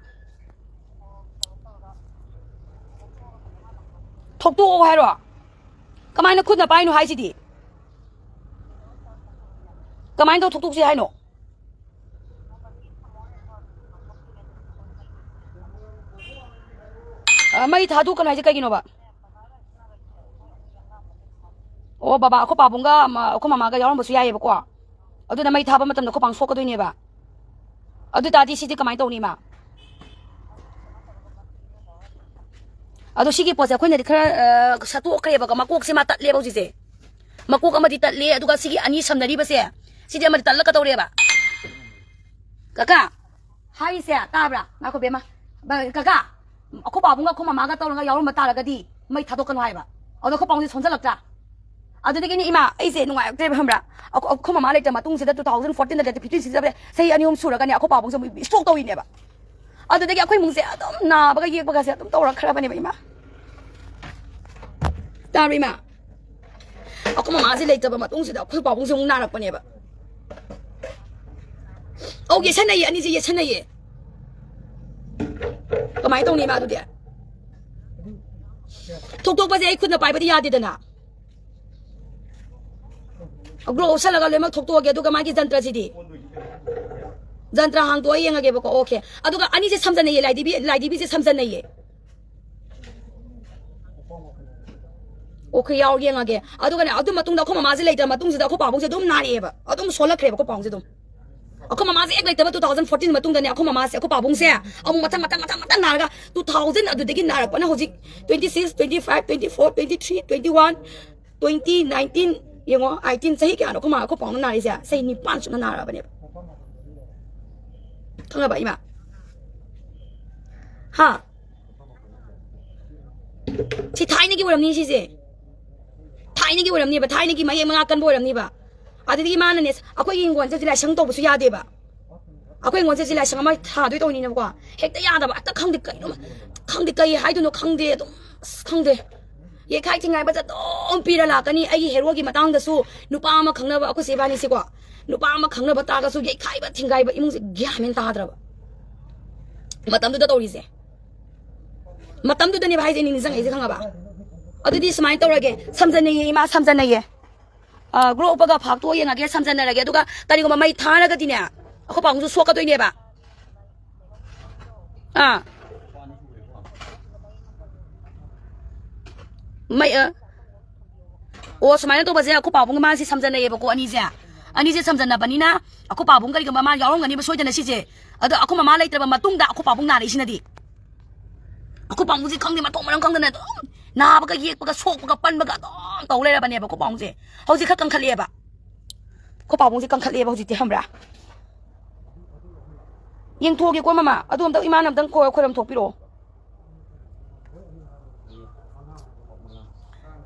ꯊꯣꯛꯇꯣꯛꯑꯣ ꯍꯥꯏꯔꯣ? ꯀꯃꯥꯏꯅ ꯈꯨꯠꯅ ꯄꯥꯏꯅꯣ ꯍꯥꯏꯁꯤꯗꯤ? ꯀꯃꯥꯏꯅ ꯇꯧ ꯊꯣꯛꯇꯣꯛꯁꯤ ꯍꯥꯏꯅꯣ? ꯑ, ꯃꯩ ꯊꯥꯗꯣꯛꯀꯅꯨ ꯍꯥꯏꯁꯦ ꯀꯩꯒꯤꯅꯣꯕ? ꯑꯣ, ꯕꯕꯥ, ꯑꯩꯈꯣꯏ ꯄꯥꯕꯨꯡꯒ, ꯃ-, ꯑꯩꯈꯣꯏ ꯃꯃꯥꯒ ꯌꯥꯎꯔꯝꯕꯁꯨ ꯌꯥꯏꯌꯦꯕꯀꯣ꯫ ꯑꯗꯨꯅ ꯃꯩ ꯊꯥꯕ ꯃꯇꯝꯗ ꯑꯩꯈꯣꯏ ꯄꯥꯡ ꯁꯣꯛꯀꯗꯣꯏꯅꯦꯕ꯫ ꯑꯗꯨ ꯇꯥꯔꯗꯤ ꯁꯤꯗꯤ ꯀꯃꯥꯏꯅ ꯇꯧꯅꯤ, ꯏꯃꯥ? ꯑꯗꯣ ꯁꯤꯒꯤ ꯄꯣꯠꯁꯦ ꯑꯩꯈꯣꯏꯅꯗꯤ ꯈꯔ, ꯑ, ꯁꯠꯇꯣꯛꯈ꯭ꯔꯦꯕꯀꯣ꯫ ꯃꯀꯣꯛꯁꯦ ꯃꯥ ꯇꯠꯂꯦꯕ ꯍꯧꯖꯤꯛꯁꯦ꯫ ꯃꯀꯣꯛ ꯑꯃꯗꯤ ꯇꯠꯂꯦ, ꯑꯗꯨꯒ ꯁꯤꯒꯤ ꯑꯅꯤ ꯁꯝꯅꯔꯤꯕꯁꯦ, ꯁꯤꯗꯤ ꯑꯃꯗꯤ ꯇꯠꯂꯛꯀꯗꯧꯔꯦꯕ꯫ ꯀꯀꯥ, ꯍꯥꯏꯔꯤꯁꯦ ꯇꯥꯕ꯭ꯔꯥ? ꯉꯥꯏꯈꯣ, ꯕꯦꯝꯃ꯫ ꯕ-, ꯀꯀꯥ, ꯑꯩꯈꯣꯏ ꯄꯥꯕꯨꯡꯒ ꯑꯩꯈꯣꯏ ꯃꯃꯥꯒ ꯇꯧꯔꯒ ꯌꯥꯎꯔꯝꯕ ꯇꯥꯔꯒꯗꯤ ꯃꯩ ꯊꯥꯗꯣꯛꯀꯅꯨ ꯍꯥꯏꯕ꯫ ꯑꯗꯣ ꯑꯩꯈꯣꯏ ꯄꯥꯕꯨꯡꯁꯦ ꯁꯣꯟꯖꯜꯂꯛꯇ꯭ꯔꯥ? ꯑꯗꯨꯗꯒꯤꯅꯦ ꯏꯃꯥ, ꯑꯩꯁꯦ ꯅꯨꯡꯉꯥꯏꯔꯛꯇ꯭ꯔꯦꯕ, ꯈꯪꯕ꯭ꯔꯥ? ꯑꯩꯈꯣ-, ꯑꯩꯈꯣꯏ ꯃꯃꯥ ꯂꯩꯇ꯭ꯔ ꯃꯇꯨꯡꯁꯤꯗ two thousand fourteen ꯗ ꯂꯩꯇ꯭ꯔ fifteen sixteen ꯗ ꯆꯍꯤ ꯑꯅꯤ ꯑꯍꯨꯝ ꯁꯨꯔꯒꯅꯦ ꯑꯩꯈꯣꯏ ꯄꯥꯕꯨꯡꯁꯦ ꯑꯃꯨꯛ stroke ꯇꯧꯔꯤꯅꯦꯕ꯫ ꯑꯗꯨꯗꯒꯤ ꯑꯩꯈꯣꯏ ꯏꯃꯨꯡꯁꯦ ꯑꯗꯨꯝ ꯅꯥꯕꯒ ꯌꯦꯛꯄꯒꯁꯦ ꯑꯗꯨꯝ ꯇꯧꯔꯛꯈ꯭ꯔꯕꯅꯦꯕ, ꯏꯃꯥ꯫ ꯇꯥꯕ꯭ꯔꯥ, ꯏꯃꯥ? ꯑꯩꯈꯣꯏ ꯃꯃꯥꯁꯦ ꯂꯩꯇꯕ ꯃꯇꯨꯡꯁꯤꯗ ꯑꯩꯈꯣꯏ ꯄꯥꯕꯨꯡꯁꯦ ꯑꯃꯨꯛ ꯅꯥꯔꯛꯄꯅꯦꯕ꯫ ꯑꯧ, ꯌꯦꯠꯁꯟꯅꯩꯌꯦ, ꯑꯅꯤꯁꯦ ꯌꯦꯠꯁꯟꯅꯩꯌꯦ꯫ ꯀꯃꯥꯏꯅ ꯇꯧꯅꯤ, ꯏꯃꯥ, ꯑꯗꯨꯗꯤ? ꯊꯣꯛꯇꯣꯛꯄꯁꯦ ꯑꯩ ꯈꯨꯠꯅ ꯄꯥꯏꯕꯗꯤ ꯌꯥꯗꯦꯗꯅ꯫ ꯒ꯭ꯂꯣ ꯎꯞꯁꯜꯂꯒ ꯂꯣꯏꯅꯃꯛ ꯊꯣꯛꯇꯣꯛꯑꯒꯦ, ꯑꯗꯨꯒ ꯃꯥꯒꯤ ꯖꯟꯇ꯭ꯔꯁꯤꯗꯤ, ꯖꯟꯇ꯭ꯔ ꯍꯥꯡꯗꯣꯛꯑ ꯌꯦꯡꯉꯒꯦꯕꯀꯣ꯫ ꯑꯣꯀꯦ, ꯑꯗꯨꯒ ꯑꯅꯤꯁꯦ ꯁꯝꯖꯟꯅꯩꯌꯦ, ꯂꯥꯏꯙꯤꯕꯤ, ꯂꯥꯏꯙꯤꯕꯤꯁꯦ ꯁꯝꯖꯟꯅꯩꯌꯦ꯫ ꯑꯣꯀꯦ, ꯌꯥꯎ ꯌꯦꯡꯉꯒꯦ꯫ ꯑꯗꯨꯒꯅꯦ, ꯑꯗꯨ ꯃꯇꯨꯡꯗ ꯑꯩꯈꯣꯏ ꯃꯃꯥꯁꯦ ꯂꯩꯇ꯭ꯔ ꯃꯇꯨꯡꯁꯤꯗ ꯑꯩꯈꯣꯏ ꯄꯥꯕꯨꯡꯁꯦ ꯑꯗꯨꯝ ꯅꯥꯔꯛꯑꯦꯕ, ꯑꯗꯨꯝ ꯁꯣꯜꯂꯛꯈ꯭ꯔꯦꯕ ꯑꯩꯈꯣꯏ ꯄꯥꯕꯨꯡꯁꯦ ꯑꯗꯨꯝ꯫ ꯑꯩꯈꯣꯏ ꯃꯃꯥꯁꯦ ꯍꯦꯛ ꯂꯩꯇꯕ two thousand fourteen ꯃꯇꯨꯡꯗꯅꯦ, ꯑꯩꯈꯣꯏ ꯃꯃꯥꯁꯦ, ꯑꯩꯈꯣꯏ ꯄꯥꯕꯨꯡꯁꯦ ꯑꯃꯨꯛ ꯃꯊꯪ ꯃꯊꯪ ꯃꯊꯪ ꯃꯊꯪ ꯅꯥꯔꯒ, two thousand ꯑꯗꯨꯗꯒꯤ ꯅꯥꯔꯛꯄꯅ ꯍꯧꯖꯤꯛ twenty six, twenty five, twenty four, twenty three, twenty one, twenty nineteen, ꯌꯦꯡꯉꯣ, eighteen, ꯆꯍꯤ ꯀꯌꯥꯅꯣ ꯑꯩꯈꯣꯏ ꯃꯥ, ꯑꯩꯈꯣꯏ ꯄꯥꯕꯨꯡꯅ ꯅꯥꯔꯤꯁꯦ? ꯆꯍꯤ ꯅꯤꯄꯥꯟ ꯁꯨꯅ ꯅꯥꯔꯛꯑꯕꯅꯦꯕ꯫ ꯈꯪꯉꯕ ꯏꯃꯥ? ꯍꯥ? ꯁꯤ ꯊꯥꯏꯅꯒꯤ ꯑꯣꯏꯔꯝꯅꯤ ꯁꯤꯁꯦ꯫ ꯊꯥꯏꯅꯒꯤ ꯑꯣꯏꯔꯝꯅꯤꯕ, ꯊꯥꯏꯅꯒꯤ ꯃꯌꯦꯛ ꯃꯉꯥ ꯀꯟꯕ ꯑꯣꯏꯔꯝꯅꯤꯕ꯫ ꯑꯗꯨꯗꯒꯤ ꯃꯥꯅꯅꯦ, ꯑꯩꯈꯣꯏꯒꯤ ꯍꯤꯡꯒꯣꯜꯁꯦ ꯂꯥꯏꯁꯪ ꯇꯧꯕꯁꯨ ꯌꯥꯗꯦꯕ꯫ ꯑꯩꯈꯣꯏ ꯍꯤꯡꯒꯣꯜꯁꯦ ꯁꯤ ꯂꯥꯏꯁꯪ ꯑꯃ ꯊꯥꯗꯣꯏ ꯇꯧꯅꯤꯅꯕꯀꯣ, ꯍꯦꯛꯇ ꯌꯥꯗꯕ, ꯍꯦꯛꯇ ꯈꯪꯗꯦ ꯀꯩꯅꯣ, ꯈꯪꯗꯦ ꯀꯩ ꯍꯥꯏꯗꯣꯏꯅꯣ ꯈꯪꯗꯦ, ꯑꯗꯨꯝ ꯑꯁ ꯈꯪꯗꯦ꯫ ꯌꯩꯈꯥꯏ ꯊꯤꯡꯒꯥꯏꯕꯁꯦ ꯑꯗꯨꯝ ꯄꯤꯔ ꯂꯥꯛꯀꯅꯤ꯫ ꯑꯩꯒꯤ ꯍꯦꯔꯣꯒꯤ ꯃꯇꯥꯡꯗꯁꯨ ꯅꯨꯄꯥ ꯑꯃ ꯈꯪꯅꯕ, ꯑꯩꯈꯣꯏ ꯆꯦ ꯏꯕꯥꯅꯤꯁꯦꯀꯣ, ꯅꯨꯄꯥ ꯑꯃ ꯈꯪꯅꯕ ꯇꯥꯔꯒꯁꯨ ꯌꯩꯈꯥꯏꯕ ꯊꯤꯡꯒꯥꯏꯕ, ꯏꯃꯨꯡꯁꯦ ꯒ꯭ꯌꯥꯟ ꯃꯦꯟ ꯇꯥꯗ꯭ꯔꯕ ꯃꯇꯝꯗꯨꯗ ꯇꯧꯔꯤꯁꯦ꯫ ꯃꯇꯝꯗꯨꯗꯅꯦꯕ ꯍꯥꯏꯁꯦ ꯅꯤꯡꯁꯤꯡꯉꯛꯏꯁꯦ, ꯈꯪꯉꯕ? ꯑꯗꯨꯗꯤ ꯁꯨꯃꯥꯏꯅ ꯇꯧꯔꯒꯦ, ꯁꯝꯖꯟꯅꯩꯌꯦ ꯏꯃꯥ, ꯁꯝꯖꯟꯅꯩꯌꯦ꯫ ꯑ, ꯒ꯭ꯔꯣ ꯎꯞꯄꯒ ꯐꯥꯛꯇꯣꯛꯑ ꯌꯦꯡꯉꯒꯦ, ꯁꯝꯖꯟꯅꯔꯒꯦ꯫ ꯑꯗꯨꯒ ꯀꯔꯤꯒꯨꯝꯕ ꯃꯩ ꯊꯥꯔꯒꯗꯤꯅꯦ, ꯑꯩꯈꯣꯏ ꯄꯥꯕꯨꯡꯁꯨ ꯁꯣꯛꯀꯗꯣꯏꯅꯦꯕ꯫ ꯑꯥ꯫ ꯃꯩ, ꯑ, ꯑꯣ, ꯁꯨꯃꯥꯏꯅ ꯇꯧꯕꯁꯦ, ꯑꯩꯈꯣꯏ ꯄꯥꯕꯨꯡꯒ ꯃꯥꯁꯦ ꯁꯝꯖꯟꯅꯩꯌꯦꯕꯀꯣ, ꯑꯅꯤꯁꯦ꯫ ꯑꯅꯤꯁꯦ ꯁꯝꯖꯟꯅꯕꯅꯤꯅ, ꯑꯩꯈꯣꯏ ꯄꯥꯕꯨꯡ ꯀꯔꯤꯒꯨꯝꯕ ꯃꯥ ꯌꯥꯎꯔꯝꯒꯅꯤꯕ ꯁꯣꯏꯗꯅ ꯁꯤꯁꯦ꯫ ꯑꯗꯣ ꯑꯩꯈꯣꯏ ꯃꯃꯥ ꯂꯩꯇ꯭ꯔꯕ ꯃꯇꯨꯡꯗ ꯑꯩꯈꯣꯏ ꯄꯥꯕꯨꯡ ꯅꯥꯔꯛꯏꯁꯤꯅꯗꯤ꯫ ꯑꯩꯈꯣꯏ ꯄꯥꯕꯨꯡꯁꯦ ꯈꯪꯗꯦ, ꯃꯊꯣꯡ ꯃꯔꯝ ꯈꯪꯗꯅ ꯑꯗꯨꯝ ꯅꯥꯕꯒ ꯌꯦꯛꯄꯒ ꯁꯣꯛꯄꯒ ꯄꯟꯕꯒ ꯑꯗꯨꯝ ꯇꯧ ꯂꯩꯔꯕꯅꯦꯕ ꯑꯩꯈꯣꯏ ꯄꯥꯕꯨꯡꯁꯦ꯫ ꯍꯧꯖꯤꯛ ꯈꯔ ꯀꯟꯈꯠꯂꯛꯑꯦꯕ꯫ ꯑꯩꯈꯣꯏ ꯄꯥꯕꯨꯡꯁꯦ ꯀꯟꯈꯠꯂꯦꯕ ꯍꯧꯖꯤꯛꯇꯤ, ꯈꯪꯕ꯭ꯔꯥ? ꯌꯦꯡꯊꯣꯛꯑꯒꯦꯀꯣ ꯃꯃꯥ, ꯑꯗꯨ ꯑꯝꯇ ꯏꯃꯥꯅ ꯑꯝꯇꯪ ꯈꯣꯏ-, ꯈꯣꯏꯔꯝ ꯊꯣꯛꯄꯤꯔꯛꯑꯣ꯫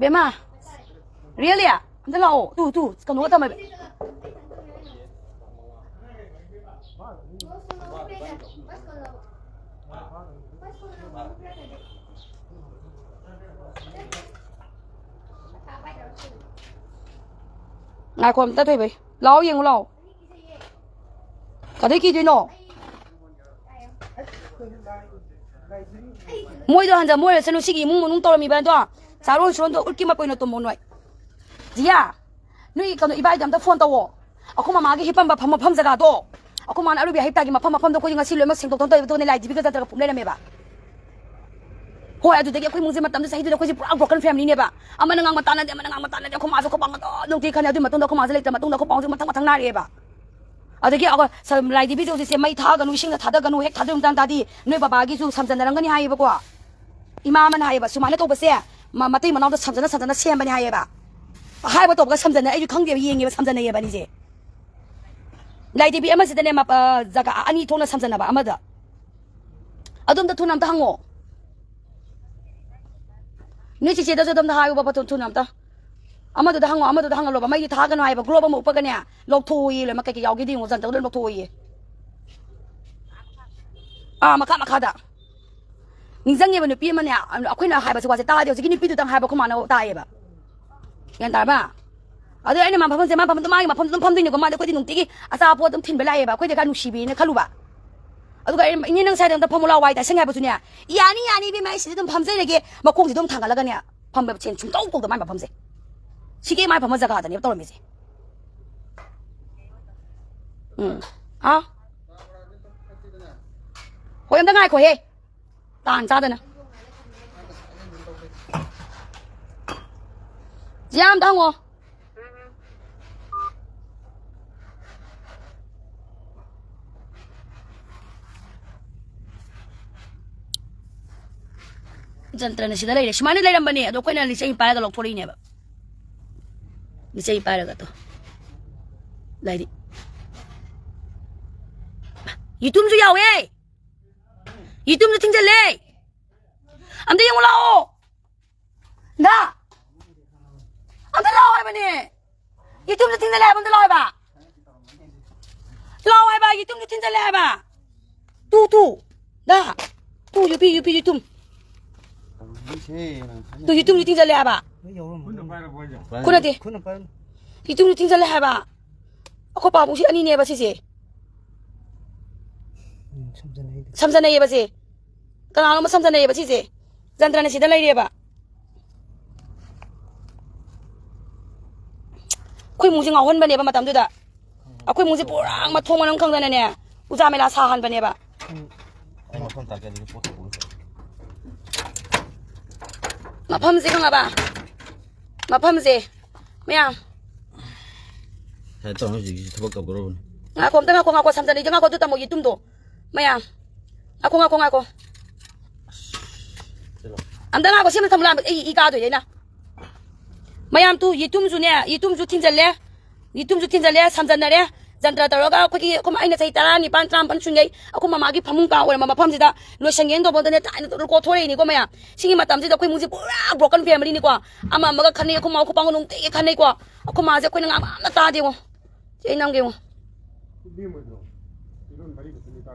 ꯕꯦꯃꯥ, ꯔꯤꯌꯦꯂꯤ? ꯑꯝꯇ ꯂꯥꯛꯑꯣ꯫ ꯇꯨ, ꯇꯨ, ꯀꯩꯅꯣꯒ ꯊꯝꯃꯦꯕ꯫ ꯉꯥꯏꯈꯣ ꯑꯝꯇ, ꯊꯣꯏꯕꯩ꯫ ꯂꯥꯛꯑꯣ, ꯌꯦꯡꯉꯨ ꯂꯥꯛꯑꯣ꯫ ꯀꯗꯩ ꯀꯤꯗꯣꯏꯅꯣ? ꯃꯣꯏꯗꯣ ꯍꯟꯖ-, ꯃꯣꯏ ꯂꯩꯁꯅꯨ, ꯁꯤꯒꯤ ꯏꯃꯨꯡ ꯃꯅꯨꯡ ꯇꯧꯔꯝꯃꯤꯕ ꯑꯗꯣ꯫ ꯆꯥꯔꯣꯟ ꯁꯨꯔꯣꯟꯗꯣ ꯎꯠꯀꯤ ꯃꯄꯩꯅ ꯇꯨꯝꯃꯣ ꯅꯣꯏ꯫ ꯖꯤꯌꯥ, ꯅꯣꯏ ꯀꯩꯅꯣ ꯏꯕꯥꯏꯗ ꯑꯝꯇ ꯐꯣꯟ ꯇꯧꯋꯣ꯫ ꯑꯩꯈꯣꯏ ꯃꯃꯥꯒꯤ ꯍꯤꯞꯄꯝꯕ ꯐꯝ-, ꯃꯐꯝ ꯖꯒꯥꯗꯣ꯫ ꯑꯩꯈꯣꯏ ꯃꯥꯅ ꯑꯔꯨꯕꯤ ꯍꯩꯞꯇꯥꯒꯤ ꯃꯐꯝ ꯃꯐꯝꯗꯣ ꯑꯩꯈꯣꯏꯁꯦ ꯉꯁꯤ ꯂꯣꯏꯅꯃꯛ ꯁꯦꯡꯗꯣꯛꯇꯅ ꯇꯧꯔꯤꯕꯗꯨꯅꯦ, ꯂꯥꯏ ꯗꯦꯕꯤꯒ ꯖꯟꯇ꯭ꯔꯒ ꯄꯨꯝ ꯂꯩꯔꯝꯃꯦꯕ꯫ ꯍꯣꯏ, ꯑꯗꯨꯗꯒꯤ ꯑꯩꯈꯣꯏ ꯏꯃꯨꯡꯁꯦ ꯃꯇꯝꯗꯨ ꯆꯍꯤꯗꯨꯗ ꯑꯩꯈꯣꯏꯁꯦ ꯄꯨꯔꯥ broken family ꯅꯦꯕ꯫ ꯑꯃꯅ ꯉꯥꯡꯕ ꯇꯥꯟꯅꯗꯦ, ꯑꯃꯅ ꯉꯥꯡꯕ ꯇꯥꯟꯅꯗꯦ꯫ ꯑꯩꯈꯣꯏ ꯃꯥꯁꯨ ꯑꯩꯈꯣꯏ ꯄꯥꯡꯒꯜꯗꯣ ꯑꯗꯨꯝ ꯇꯦꯛꯈ꯭ꯔꯦ꯫ ꯑꯗꯨꯒꯤ ꯃꯇꯨꯡꯗ ꯑꯩꯈꯣꯏ ꯃꯥꯁꯦ ꯂꯩꯇ꯭ꯔ ꯃꯇꯨꯡꯗ ꯑꯩꯈꯣꯏ ꯄꯥꯡꯁꯦ ꯃꯊꯪ ꯃꯊꯪ ꯅꯥꯔꯛꯑꯦꯕ꯫ ꯑꯗꯒꯤ ꯑꯩꯈꯣꯏ ꯁ-, ꯂꯥꯏ ꯗꯦꯕꯤꯁꯦ ꯍꯧꯖꯤꯛꯁꯦ ꯃꯩ ꯊꯥꯒꯅꯨ, ꯏꯁꯤꯡꯗ ꯊꯥꯗꯒꯅꯨ, ꯍꯦꯛ ꯊꯥꯗꯕ ꯃꯇꯥꯡ ꯇꯥꯗꯤ ꯅꯣꯏ ꯕꯕꯥꯒꯤꯁꯨ ꯁꯝꯖꯟꯅꯔꯝꯒꯅꯤ ꯍꯥꯏꯌꯦꯕꯀꯣ꯫ ꯏꯃꯥ ꯑꯃꯅ ꯍꯥꯏꯌꯦꯕ, ꯁꯨꯃꯥꯏꯅ ꯇꯧꯕꯁꯦ ꯃ-, ꯃꯇꯩ ꯃꯅꯥꯎꯗ ꯁꯝꯖꯟꯅ ꯁꯝꯖꯟꯅ ꯁꯦꯝꯕꯅꯦ ꯍꯥꯏꯌꯦꯕ꯫ ꯑꯍꯥꯏꯕ ꯇꯧꯕꯒ ꯁꯝꯖꯟꯅ, ꯑꯩꯁꯨ ꯈꯪꯗꯦꯕ, ꯌꯦꯡꯉꯦꯕ, ꯁꯝꯖꯟꯅꯩꯌꯦꯕ ꯑꯅꯤꯁꯦ꯫ ꯂꯥꯏ ꯗꯦꯕꯤ ꯑꯃꯁꯤꯗꯅꯦ, ꯃ-, ꯑ, ꯖꯒꯥ ꯑꯅꯤ ꯊꯣꯛꯅ ꯁꯝꯖꯟꯅꯕ ꯑꯃꯗ꯫ ꯑꯗꯣꯝꯗ ꯊꯨꯅ ꯑꯝꯇ ꯍꯪꯉꯣ꯫ ꯅꯣꯏ ꯆꯤꯆꯦꯗꯁꯨ ꯑꯗꯣꯝꯗ ꯍꯥꯏꯌꯨꯕ, ꯄꯠ-, ꯊꯨꯅ ꯑꯝꯇ꯫ ꯑꯃꯗꯨꯗ ꯍꯪꯉꯣ, ꯑꯃꯗꯨꯗ ꯍꯪꯍꯜꯂꯣꯕ꯫ ꯃꯩꯗꯤ ꯊꯥꯒꯅꯨ ꯍꯥꯏꯕ, globe ꯑꯃ ꯎꯞꯄꯒꯅꯦ, ꯂꯧꯊꯣꯛꯑꯣꯌꯦ, ꯂꯣꯏꯅꯃꯛ ꯀꯩꯀꯩ ꯌꯥꯎꯒꯦꯗꯤ ꯌꯦꯡꯉꯣ, ꯖꯟꯇ꯭ꯔꯗꯣ ꯂꯣꯏ ꯂꯧꯊꯣꯛꯑꯣꯌꯦ꯫ ꯑꯥ, ꯃꯈꯥ, ꯃꯈꯥꯗ꯫ ꯅꯤꯡꯁꯤꯡꯉꯦꯕ, ꯅꯨꯄꯤ ꯑꯃꯅꯦ, ꯑꯩꯈꯣꯏꯅ ꯍꯥꯏꯕꯁꯦ, ꯋꯥꯁꯦ ꯇꯥꯗꯦ꯫ ꯍꯧꯖꯤꯛꯀꯤ ꯅꯨꯄꯤꯗꯨꯗꯪ ꯍꯥꯏꯕ ꯑꯩꯈꯣꯏ ꯃꯥꯅ ꯇꯥꯏꯌꯦꯕ꯫ ꯒ꯭ꯌꯥꯟ ꯇꯥꯔꯕ? ꯑꯗꯨ ꯑꯩꯅ ꯃꯥ ꯐꯝꯐꯝꯁꯦ, ꯃꯥ ꯐꯝꯐꯝꯗꯣ, ꯃꯥꯒꯤ ꯃꯐꯝꯗꯣ ꯑꯗꯨꯝ ꯐꯝꯗꯣꯏꯅꯤꯀꯣ꯫ ꯃꯥꯗꯤ ꯑꯩꯈꯣꯏꯗꯤ ꯅꯨꯡꯇꯤꯒꯤ ꯑꯆꯥꯄꯣꯠ ꯑꯗꯨꯝ ꯊꯤꯟꯕ ꯂꯥꯛꯑꯦꯕ, ꯑꯩꯈꯣꯏꯗꯤ ꯈꯔ ꯅꯨꯡꯁꯤꯕꯤꯅ ꯈꯜꯂꯨꯕ꯫ ꯑꯗꯨꯒ ꯑꯩꯅ, "ꯏꯅꯦ, ꯅꯪ ꯁ꯭ꯋꯥꯏꯗ ꯑꯝꯇ ꯐꯝꯃꯨ ꯂꯥꯎ, ꯋꯥꯏ ꯇꯥꯏꯁꯟꯒꯦ" ꯍꯥꯏꯕꯁꯨꯅꯦ, "ꯌꯥꯅꯤ, ꯌꯥꯅꯤ, ꯏꯕꯦꯝꯃ, ꯑꯩ ꯁꯤꯗ ꯑꯗꯨꯝ ꯐꯝꯖꯔꯒꯦ", ꯃꯈꯣꯡꯁꯦ ꯑꯗꯨꯝ ꯊꯥꯡꯒꯠꯂꯒꯅꯦ, ꯐꯝꯕ ꯁꯦꯟ ꯁꯨꯡꯇꯧ ꯇꯧꯗ ꯃꯥꯏ ꯃꯐꯝꯁꯦ꯫ ꯁꯤꯒꯤ ꯃꯥꯏ ꯐꯝꯕ ꯖꯒꯥꯗꯅꯦꯕ ꯇꯧꯔꯝꯃꯤꯁꯦ꯫ ꯎꯝ꯫ ꯑꯥ? ꯍꯣꯏ, ꯑꯝꯇ ꯉꯥꯏꯈꯣꯍꯦ꯫ ꯇꯥꯟ ꯆꯥꯗꯅ꯫ ꯆꯤꯌꯥꯝꯗ ꯍꯪꯉꯣ꯫ ꯖꯟꯇ꯭ꯔꯅ ꯁꯤꯗ ꯂꯩꯔꯦ꯫ ꯁꯨꯃꯥꯏꯅ ꯂꯩꯔꯝꯕꯅꯦ, ꯑꯗꯣ ꯑꯩꯈꯣꯏꯅ ꯂꯤꯆꯩ ꯄꯥꯏꯔꯒ ꯂꯧꯊꯣꯔꯛꯏꯅꯦꯕ꯫ ꯂꯤꯆꯩ ꯄꯥꯏꯔꯒ ꯇꯣ꯫ ꯂꯥꯏꯔꯤꯛ꯫ ꯌꯦꯇꯨꯝꯁꯨ ꯌꯥꯎꯋꯦ꯫ ꯌꯦꯇꯨꯝꯁꯨ ꯊꯤꯡꯖꯜꯂꯦ꯫ ꯑꯝꯇ ꯌꯦꯡꯉꯨ ꯂꯥꯛꯑꯣ꯫ ꯗꯥ! ꯑꯝꯇ ꯂꯥꯛꯑꯣ ꯍꯥꯏꯕꯅꯦ꯫ ꯌꯦꯇꯨꯝꯁꯨ ꯊꯤꯡꯖꯜꯂꯦ ꯍꯥꯏꯕ, ꯑꯝꯇ ꯂꯥꯛꯑꯣ ꯍꯥꯏꯕ꯫ ꯂꯥꯛꯑꯣ ꯍꯥꯏꯕ, ꯌꯦꯇꯨꯝꯁꯨ ꯊꯤꯡꯖꯜꯂꯦ ꯍꯥꯏꯕ꯫ ꯇꯨ, ꯇꯨ꯫ ꯗꯥ! ꯇꯨ, ꯌꯨꯄꯤ, ꯌꯨꯄꯤ, ꯌꯦꯇꯨꯝ꯫ ꯇꯨ, ꯌꯦꯇꯨꯝꯁꯨ ꯊꯤꯡꯖꯜꯂꯦ ꯍꯥꯏꯕ꯫ ꯈꯨꯠ ꯅꯠꯇꯦ꯫ ꯌꯦꯇꯨꯝꯁꯨ ꯊꯤꯡꯖꯜꯂꯦ ꯍꯥꯏꯕ꯫ ꯑꯩꯈꯣꯏ ꯄꯥꯕꯨꯡꯁꯤ ꯑꯅꯤꯅꯦꯕ ꯁꯤꯁꯦ꯫ ꯎꯝ, ꯁꯝꯖꯟꯅꯩꯗꯣ꯫ ꯁꯝꯖꯟꯅꯩꯌꯦꯕ ꯁꯤ꯫ ꯀꯅꯥꯅꯣꯝꯃ ꯁꯝꯖꯟꯅꯩꯌꯦꯕ ꯁꯤꯁꯦ꯫ ꯖꯟꯇ꯭ꯔꯅ ꯁꯤꯗ ꯂꯩꯔꯦꯕ꯫ ꯑꯩꯈꯣꯏ ꯏꯃꯨꯡꯁꯦ ꯉꯥꯎꯍꯟꯕꯅꯦꯕ ꯃꯇꯝꯗꯨꯗ꯫ ꯑꯩꯈꯣꯏ ꯏꯃꯨꯡꯁꯦ ꯄꯨꯔꯥ ꯃꯊꯣꯡ ꯃꯔꯝ ꯈꯪꯗꯅꯅꯦ, ꯎꯖꯥ ꯃꯦꯂꯥ ꯁꯥꯍꯟꯕꯅꯦꯕ꯫ ꯑꯩ ꯃꯐꯝ ꯇꯥꯛꯀꯦ ꯑꯗꯨꯗꯤ ꯄꯣꯠ ꯇꯧꯕ ꯂꯣꯏꯔꯦ꯫ ꯃꯐꯝꯁꯦ ꯈꯪꯉꯕ? ꯃꯐꯝꯁꯦ, ꯃꯌꯥꯝ꯫ ꯁꯥꯏ ꯇꯧꯔ ꯍꯧꯖꯤꯛꯁꯤ ꯊꯕꯛ ꯇꯧꯗꯧꯔꯕꯅꯤ꯫ ꯉꯥꯏꯈꯣ, ꯑꯝꯇ ꯉꯥꯏꯈꯣ, ꯉꯥꯏꯈꯣ, ꯁꯝꯖꯟꯅꯩꯗ ꯉꯥꯏꯈꯣ, ꯑꯗꯨ ꯇꯝꯃꯣ, ꯌꯦꯇꯨꯝꯗꯣ꯫ ꯃꯌꯥꯝ꯫ ꯉꯥꯏꯈꯣ, ꯉꯥꯏꯈꯣ, ꯉꯥꯏꯈꯣ꯫ ꯑꯝꯇ ꯉꯥꯏꯈꯣ, ꯁꯤ ꯑꯝꯇ ꯊꯝꯃꯨ ꯂꯥꯛꯑꯣ꯫ ꯑꯩ ꯏ ꯀꯥꯗꯣꯏꯅꯦ ꯑꯩꯅ꯫ ꯃꯌꯥꯝ ꯇꯨ, ꯌꯦꯇꯨꯝꯁꯨꯅꯦ, ꯌꯦꯇꯨꯝꯁꯨ ꯊꯤꯟꯖꯜꯂꯦ꯫ ꯌꯦꯇꯨꯝꯁꯨ ꯊꯤꯟꯖꯜꯂꯦ, ꯁꯝꯖꯟꯅꯔꯦ꯫ ꯖꯟꯇ꯭ꯔ ꯇꯧꯔꯒ ꯑꯩꯈꯣꯏꯒꯤ, ꯑꯩꯈꯣꯏ, ꯑꯩꯅ ꯆꯍꯤ ꯇꯔꯥꯅꯤꯄꯥꯟ, ꯇꯔꯥꯃꯥꯄꯟ ꯁꯨꯡꯉꯩ ꯑꯩꯈꯣꯏ ꯃꯃꯥꯒꯤ ꯐꯃꯨꯡ ꯀꯥ ꯑꯣꯏꯔꯝꯕ ꯃꯐꯝꯁꯤꯗ ꯂꯣꯏꯁꯟꯒꯦꯅ ꯇꯧꯕ ꯃꯇꯝꯗ ꯊꯥꯏꯅ ꯀꯣꯊꯣꯔꯛꯏꯅꯤꯀꯣ ꯃꯌꯥꯝ꯫ ꯁꯤꯒꯤ ꯃꯇꯝꯁꯤꯗ ꯑꯩꯈꯣꯏ ꯏꯃꯨꯡꯁꯦ ꯄꯨꯔꯥ broken family ꯅꯤꯀꯣ꯫ ꯑꯃ ꯑꯃꯒ ꯈꯟꯅꯩ, ꯑꯩꯈꯣꯏ ꯃꯥ ꯑꯩꯈꯣꯏ ꯄꯥꯒ ꯅꯨꯡꯇꯤꯒꯤ ꯈꯟꯅꯩꯀꯣ꯫ ꯑꯩꯈꯣꯏ ꯃꯥꯁꯦ ꯑꯩꯈꯣꯏꯅ ꯉꯥꯡꯕ ꯑꯝꯇ ꯇꯥꯗꯦꯉꯣ꯫ ꯁꯤ ꯑꯩ ꯅꯝꯒꯦꯉꯣ꯫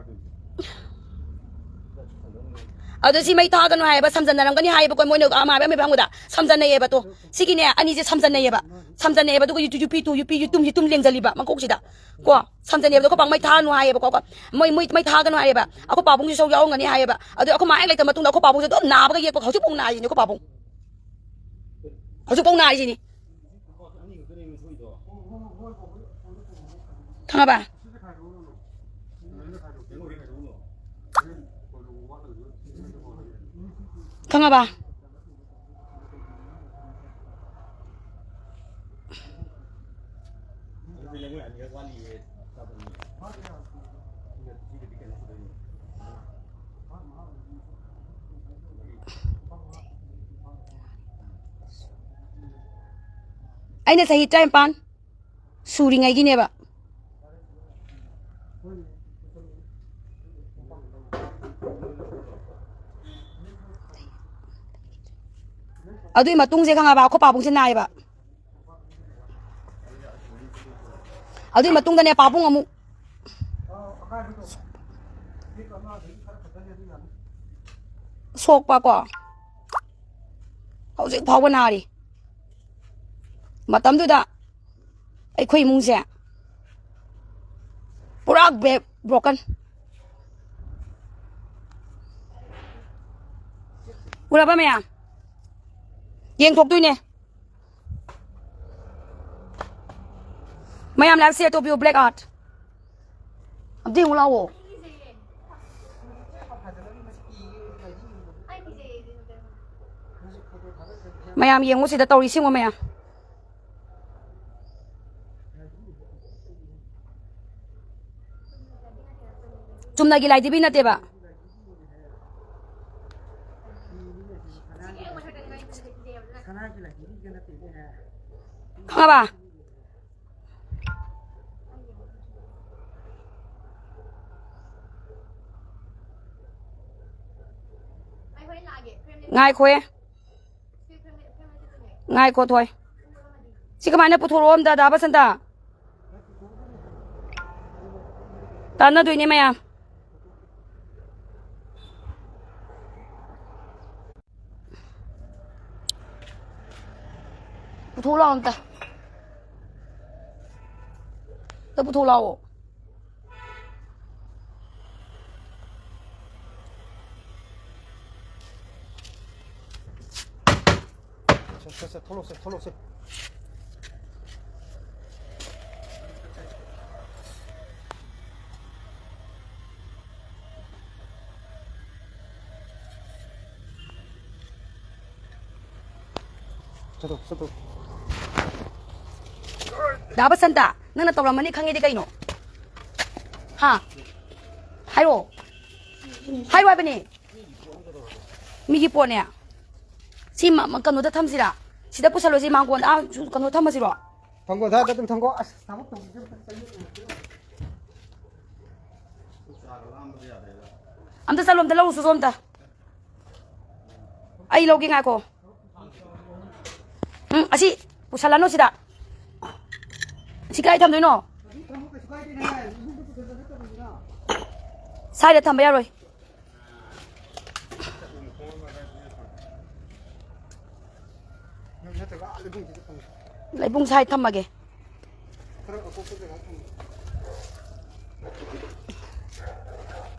ꯑꯗꯣ ꯁꯤ ꯃꯩ ꯊꯥꯒꯅꯨ ꯍꯥꯏꯌꯦꯕ, ꯁꯝꯖꯟꯅꯔꯝꯒꯅꯤ ꯍꯥꯏꯌꯦꯕꯀꯣ, ꯃꯣꯏꯅ ꯑꯃ ꯍꯥꯏꯕ ꯑꯃ ꯍꯥꯏꯕ ꯈꯪꯕꯗ ꯁꯝꯖꯟꯅꯩꯌꯦꯕ꯫ ꯇꯣ, ꯁꯤꯒꯤꯅꯦ, ꯑꯅꯤꯁꯦ ꯁꯝꯖꯟꯅꯩꯌꯦꯕ, ꯁꯝꯖꯟꯅꯩꯌꯦꯕ꯫ ꯑꯗꯨꯒ ꯌꯨꯇꯨ-, ꯌꯨꯄꯤ ꯇꯨ, ꯌꯨꯄꯤ ꯌꯨꯇꯨꯝ, ꯌꯨꯇꯨꯝ ꯂꯦꯡꯖꯜꯂꯤꯕ ꯃꯀꯣꯛꯁꯤꯗ ꯀꯣ, ꯁꯝꯖꯟꯅꯩꯌꯦꯕ꯫ ꯑꯗꯣ ꯑꯩꯈꯣꯏ ꯄꯥꯕꯨꯡ ꯃꯩ ꯊꯥꯒꯅꯨ ꯍꯥꯏꯌꯦꯕꯀꯣ, ꯀꯣ, ꯃꯣꯏ, ꯃꯣꯏ, ꯃꯩ ꯊꯥꯒꯅꯨ ꯍꯥꯏꯌꯦꯕ꯫ ꯑꯩꯈꯣꯏ ꯄꯥꯕꯨꯡꯁꯨ ꯏꯁꯧ ꯌꯥꯎꯔꯝꯒꯅꯤ ꯍꯥꯏꯌꯦꯕ꯫ ꯑꯗꯣ ꯑꯩꯈꯣꯏ ꯃꯥ ꯍꯦꯛ ꯂꯩꯇ ꯃꯇꯨꯡꯗ ꯑꯩꯈꯣꯏ ꯄꯥꯕꯨꯡꯁꯦ ꯑꯗꯨꯝ ꯅꯥꯕꯒ ꯌꯦꯛꯄꯒ ꯍꯧꯖꯤꯛꯐꯥꯎ ꯅꯥꯔꯤꯁꯤꯅꯦ ꯑꯩꯈꯣꯏ ꯄꯥꯕꯨꯡ, ꯍꯧꯖꯤꯛꯐꯥꯎ ꯅꯥꯔꯤꯁꯤꯅꯤ꯫ ꯈꯪꯉꯕ? ꯈꯪꯉꯕ? ꯑꯩꯅ ꯆꯍꯤ ꯇꯔꯥꯅꯤꯄꯥꯟ ꯁꯨꯔꯤꯉꯩꯒꯤꯅꯦꯕ꯫ ꯑꯗꯨꯏ ꯃꯇꯨꯡꯁꯦ ꯈꯪꯉꯕ, ꯑꯩꯈꯣꯏ ꯄꯥꯕꯨꯡꯁꯦ ꯅꯥꯏꯌꯦꯕ꯫ ꯑꯗꯨꯏ ꯃꯇꯨꯡꯗꯅꯦ ꯄꯥꯕꯨꯡ ꯑꯃꯨꯛ ꯁꯣꯛꯄꯀꯣ, ꯍꯧꯖꯤꯛ ꯐꯥꯎꯕ ꯅꯥꯔꯤ꯫ ꯃꯇꯝꯗꯨꯗ ꯑꯩꯈꯣꯏ ꯏꯃꯨꯡꯁꯦ ꯄꯨꯔꯥ ꯕꯦ-, broken꯫ ꯎꯔꯕ ꯃꯌꯥꯝ? ꯌꯦꯡꯊꯣꯛꯇꯣꯏꯅꯦ꯫ ꯃꯌꯥꯝ live share ꯇꯧꯕꯤꯌꯨ, black art꯫ ꯑꯝꯇ ꯌꯦꯡꯉꯨ ꯂꯥꯛꯑꯣ꯫ ꯃꯌꯥꯝ ꯌꯦꯡꯉꯨ ꯁꯤꯗ ꯇꯧꯔꯤꯁꯤꯡꯉꯣ ꯃꯌꯥꯝ꯫ ꯆꯨꯝꯅꯒꯤ ꯂꯥꯏꯙꯤꯕꯤ ꯅꯠꯇꯦꯕ꯫ ꯈꯪꯉꯕ? ꯉꯥꯏꯈꯣꯍꯦ꯫ ꯉꯥꯏꯈꯣ ꯊꯣꯏ꯫ ꯁꯤ ꯀꯃꯥꯏꯅ ꯄꯨꯊꯣꯔꯛꯑꯣ ꯑꯝꯇ, ꯗꯥ ꯕꯁꯟꯇ? ꯇꯥꯟꯅꯗꯣꯏꯅꯦ ꯃꯌꯥꯝ꯫ ꯄꯨꯊꯣꯛ ꯂꯥꯛꯑꯣ ꯑꯝꯇ꯫ ꯑꯝꯇ ꯄꯨꯊꯣꯛ ꯂꯥꯛꯑꯣ꯫ ꯁꯦ, ꯁꯦ, ꯁꯦ, ꯊꯣꯛꯂꯛꯑꯣꯁꯦ, ꯊꯣꯛꯂꯛꯑꯣꯁꯦ꯫ ꯆꯠꯂꯣ, ꯆꯠꯂꯣ꯫ ꯗꯥ ꯕꯁꯟꯇ, ꯅꯪꯅ ꯇꯧꯔꯝꯃꯅꯤ ꯈꯪꯉꯤꯗꯤ ꯀꯩꯅꯣ? ꯍꯥ? ꯍꯥꯏꯔꯣ꯫ ꯍꯥꯏꯔꯣ ꯍꯥꯏꯕꯅꯦ꯫ ꯃꯤꯒꯤ ꯄꯣꯠꯅꯦ꯫ ꯁꯤ ꯃ-, ꯃ-, ꯀꯩꯅꯣꯗ ꯊꯝꯁꯤꯔꯥ? ꯁꯤꯗ ꯄꯨꯁꯜꯂꯣꯁꯤ, ꯃꯥꯡꯒꯣꯟꯗ, ꯑꯥ, ꯁꯨ-, ꯀꯩꯅꯣ ꯊꯝꯃꯁꯤꯔꯣ? ꯊꯝꯒꯣ, ꯊꯥ-, ꯑꯗꯨꯝ ꯊꯝꯒꯣ꯫ ꯑꯁ, ꯊꯕꯛ ꯇꯧꯕꯁꯦ ꯑꯝꯇ ꯆꯪꯉꯛꯑꯣ꯫ ꯑꯝꯇ ꯆꯠꯂꯣ, ꯑꯝꯇ ꯂꯧꯔꯨ ꯆꯣ ꯑꯝꯇ꯫ ꯑꯩ ꯂꯧꯒꯦ, ꯉꯥꯏꯈꯣ꯫ ꯎꯝ, ꯑꯁꯤ ꯄꯨꯁꯜꯂꯅꯨ ꯁꯤꯗ꯫ ꯁꯤ ꯀꯥꯏ ꯊꯝꯗꯣꯏꯅꯣ? ꯁ꯭ꯋꯥꯏꯗ ꯊꯝꯕ ꯌꯥꯔꯣꯏ꯫ ꯂꯩꯕꯨꯡ ꯁꯥꯏ ꯊꯝꯃꯒꯦ꯫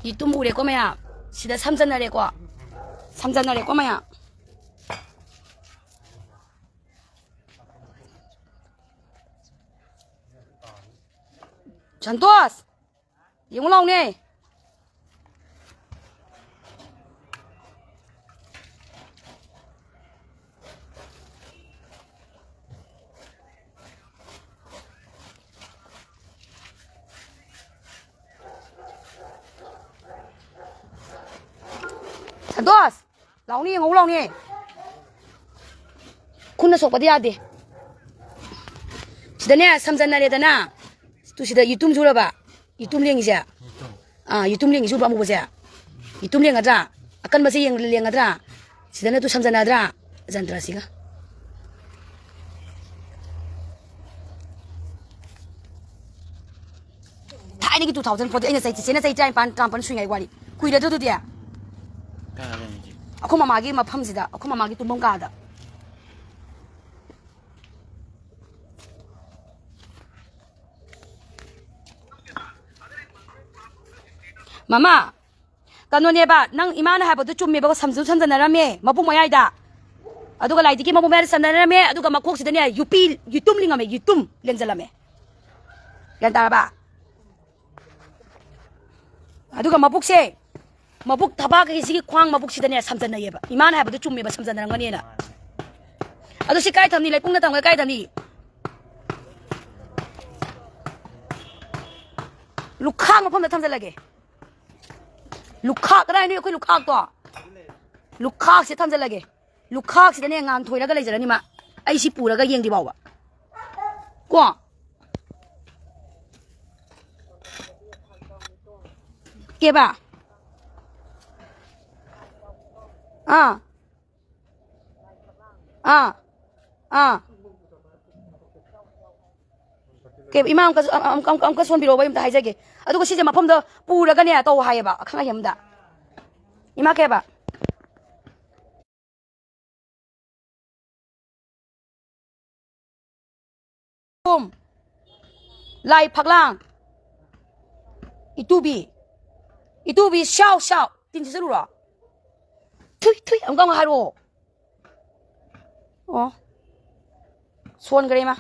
ꯌꯦꯇꯨꯝ ꯎꯔꯦꯀꯣ ꯃꯌꯥꯝ꯫ ꯁꯤꯗ ꯁꯝꯖꯟꯅꯔꯦꯀꯣ꯫ ꯁꯝꯖꯟꯅꯔꯦꯀꯣ ꯃꯌꯥꯝ꯫ ꯁꯟꯇꯣꯁ, ꯌꯦꯡꯉꯨ ꯂꯥꯎꯅꯦ꯫ ꯁꯟꯇꯣꯁ, ꯂꯥꯎꯅꯤ, ꯌꯦꯡꯉꯧ ꯂꯥꯎꯅꯤ꯫ ꯈꯨꯠꯅ ꯁꯣꯛꯄꯗꯤ ꯌꯥꯗꯦ꯫ ꯁꯤꯗꯅꯦ, ꯁꯝꯖꯟꯅꯔꯦꯗꯅ꯫ ꯇꯨ, ꯁꯤꯗ ꯌꯦꯇꯨꯝ ꯁꯨꯔꯕ? ꯌꯦꯇꯨꯝ ꯂꯦꯡꯉꯤꯁꯦ? ꯑꯥ, ꯌꯦꯇꯨꯝ ꯂꯦꯡꯉꯤꯁꯦ ꯎꯕ꯭ꯔꯥ, ꯑꯃꯨꯕꯁꯦ? ꯌꯦꯇꯨꯝ ꯂꯦꯡꯒꯗ꯭ꯔꯥ? ꯑꯀꯟꯕꯁꯦ ꯌꯦꯡ-, ꯂꯦꯡꯒꯗ꯭ꯔꯥ? ꯁꯤꯗꯅ ꯇꯨ ꯁꯝꯖꯟꯅꯗ꯭ꯔꯥ? ꯖꯟꯇ꯭ꯔꯁꯤꯒ꯫ ꯊꯥꯏꯅꯒꯤ two thousand fourteen, ꯑꯩꯅ ꯆꯍꯤ, ꯆꯤꯆꯦꯅ ꯆꯍꯤ ꯇꯔꯥꯅꯤꯄꯥꯟ, ꯇꯔꯥꯃꯥꯄꯟ ꯁꯨꯏꯉꯩ ꯋꯥꯔꯤ꯫ ꯀꯨꯏꯔꯗ꯭ꯔꯣ ꯑꯗꯨꯗꯤ? ꯀꯥꯏꯗꯅꯣ ꯍꯧꯖꯤꯛ? ꯑꯩꯈꯣꯏ ꯃꯃꯥꯒꯤ ꯃꯐꯝꯁꯤꯗ, ꯑꯩꯈꯣꯏ ꯃꯃꯥꯒꯤ ꯇꯨꯝꯐꯝ ꯀꯥꯗ꯫ ꯃꯃꯥ, ꯀꯩꯅꯣꯅꯦꯕ, ꯅꯪ ꯏꯃꯥꯅ ꯍꯥꯏꯕꯗꯨ ꯆꯨꯝꯃꯦꯕꯀꯣ, ꯁꯝꯁꯨ ꯁꯝꯖꯟꯅꯔꯝꯃꯦ ꯃꯕꯨꯛ ꯃꯌꯥꯏꯗ, ꯑꯗꯨꯒ ꯂꯥꯏꯗꯒꯤ ꯃꯕꯨꯛ ꯃꯌꯥꯏꯗ ꯁꯝꯖꯟꯅꯔꯝꯃꯦ, ꯑꯗꯨꯒ ꯃꯀꯣꯛꯁꯤꯗꯅꯦ ꯌꯨꯄꯤ, ꯌꯨꯇꯨꯝ ꯂꯤꯡꯉꯝꯃꯦ, ꯌꯨꯇꯨꯝ ꯂꯦꯡꯖꯜꯂꯝꯃꯦ꯫ ꯒ꯭ꯌꯥꯟ ꯇꯥꯔꯕ? ꯑꯗꯨꯒ ꯃꯕꯨꯛꯁꯦ, ꯃꯕꯨꯛ ꯊꯕꯥꯛꯀꯤ ꯁꯤꯒꯤ ꯈ꯭ꯋꯥꯡ ꯃꯕꯨꯛꯁꯤꯗꯅꯦ ꯁꯝꯖꯟꯅꯩꯌꯦꯕ꯫ ꯏꯃꯥꯅ ꯍꯥꯏꯕꯗꯨ ꯆꯨꯝꯃꯦꯕ, ꯁꯝꯖꯟꯅꯔꯝꯒꯅꯤꯅ꯫ ꯑꯗꯨ ꯁꯤ ꯀꯥꯏ ꯊꯝꯅꯤ? ꯂꯩꯄꯨꯡꯅ ꯊꯝꯒ꯭ꯔꯦ, ꯀꯥꯏ ꯊꯝꯅꯤ? ꯂꯨꯈꯥꯛ ꯃꯐꯝꯗ ꯊꯝꯖꯜꯂꯒꯦ꯫ ꯂꯨꯈꯥꯛ ꯀꯗꯥꯏꯅꯣ? ꯑꯩꯈꯣꯏ ꯂꯨꯈꯥꯛꯇꯣ, ꯂꯨꯈꯥꯛꯁꯦ ꯊꯝꯖꯜꯂꯒꯦ꯫ ꯂꯨꯈꯥꯛꯁꯤꯗꯅꯦ ꯉꯥꯟꯊꯣꯏꯔꯒ ꯂꯩꯖꯔꯅꯤ ꯃꯥ꯫ ꯑꯩ ꯁꯤ ꯄꯨꯔꯒ ꯌꯦꯡꯗ꯭ꯔꯤ ꯐꯥꯎꯕ꯫ ꯀꯣ? ꯀꯦꯕ? ꯑꯥ꯫ ꯑꯥ꯫ ꯑꯥ꯫ ꯀꯦꯕ, ꯏꯃꯥ ꯑꯃꯨꯛꯀ, ꯑꯃꯨꯛꯀ, ꯑꯃꯨꯛꯀ, ꯑꯃꯨꯛꯀ ꯁꯣꯟꯕꯤꯔꯛꯑꯣꯕ, ꯑꯩ ꯑꯝꯇ ꯍꯥꯏꯖꯒꯦ꯫ ꯑꯗꯨꯒ ꯁꯤꯁꯦ ꯃꯐꯝꯗ ꯄꯨꯔꯒꯅꯦ ꯇꯧ ꯍꯥꯏꯌꯦꯕ, ꯑꯈꯪ ꯑꯍꯩ ꯑꯃꯗ꯫ ꯏꯃꯥ ꯀꯩꯕ? ꯄꯨꯝ, ꯂꯥꯏ ꯐꯛꯂꯥꯡ, ꯏꯇꯨꯕꯤ, ꯏꯇꯨꯕꯤ, ꯁ꯭ꯌꯥꯎ, ꯁ꯭ꯌꯥꯎ, ꯇꯤꯟ ꯁꯤꯠꯆꯜꯂꯨꯔꯣ? ꯊꯨꯏ, ꯊꯨꯏ, ꯑꯃꯨꯛꯀ ꯑꯃꯨꯛ ꯍꯥꯏꯔꯛꯑꯣ꯫ ꯑꯣ, ꯁꯣꯟꯈ꯭ꯔꯦ ꯏꯃꯥ꯫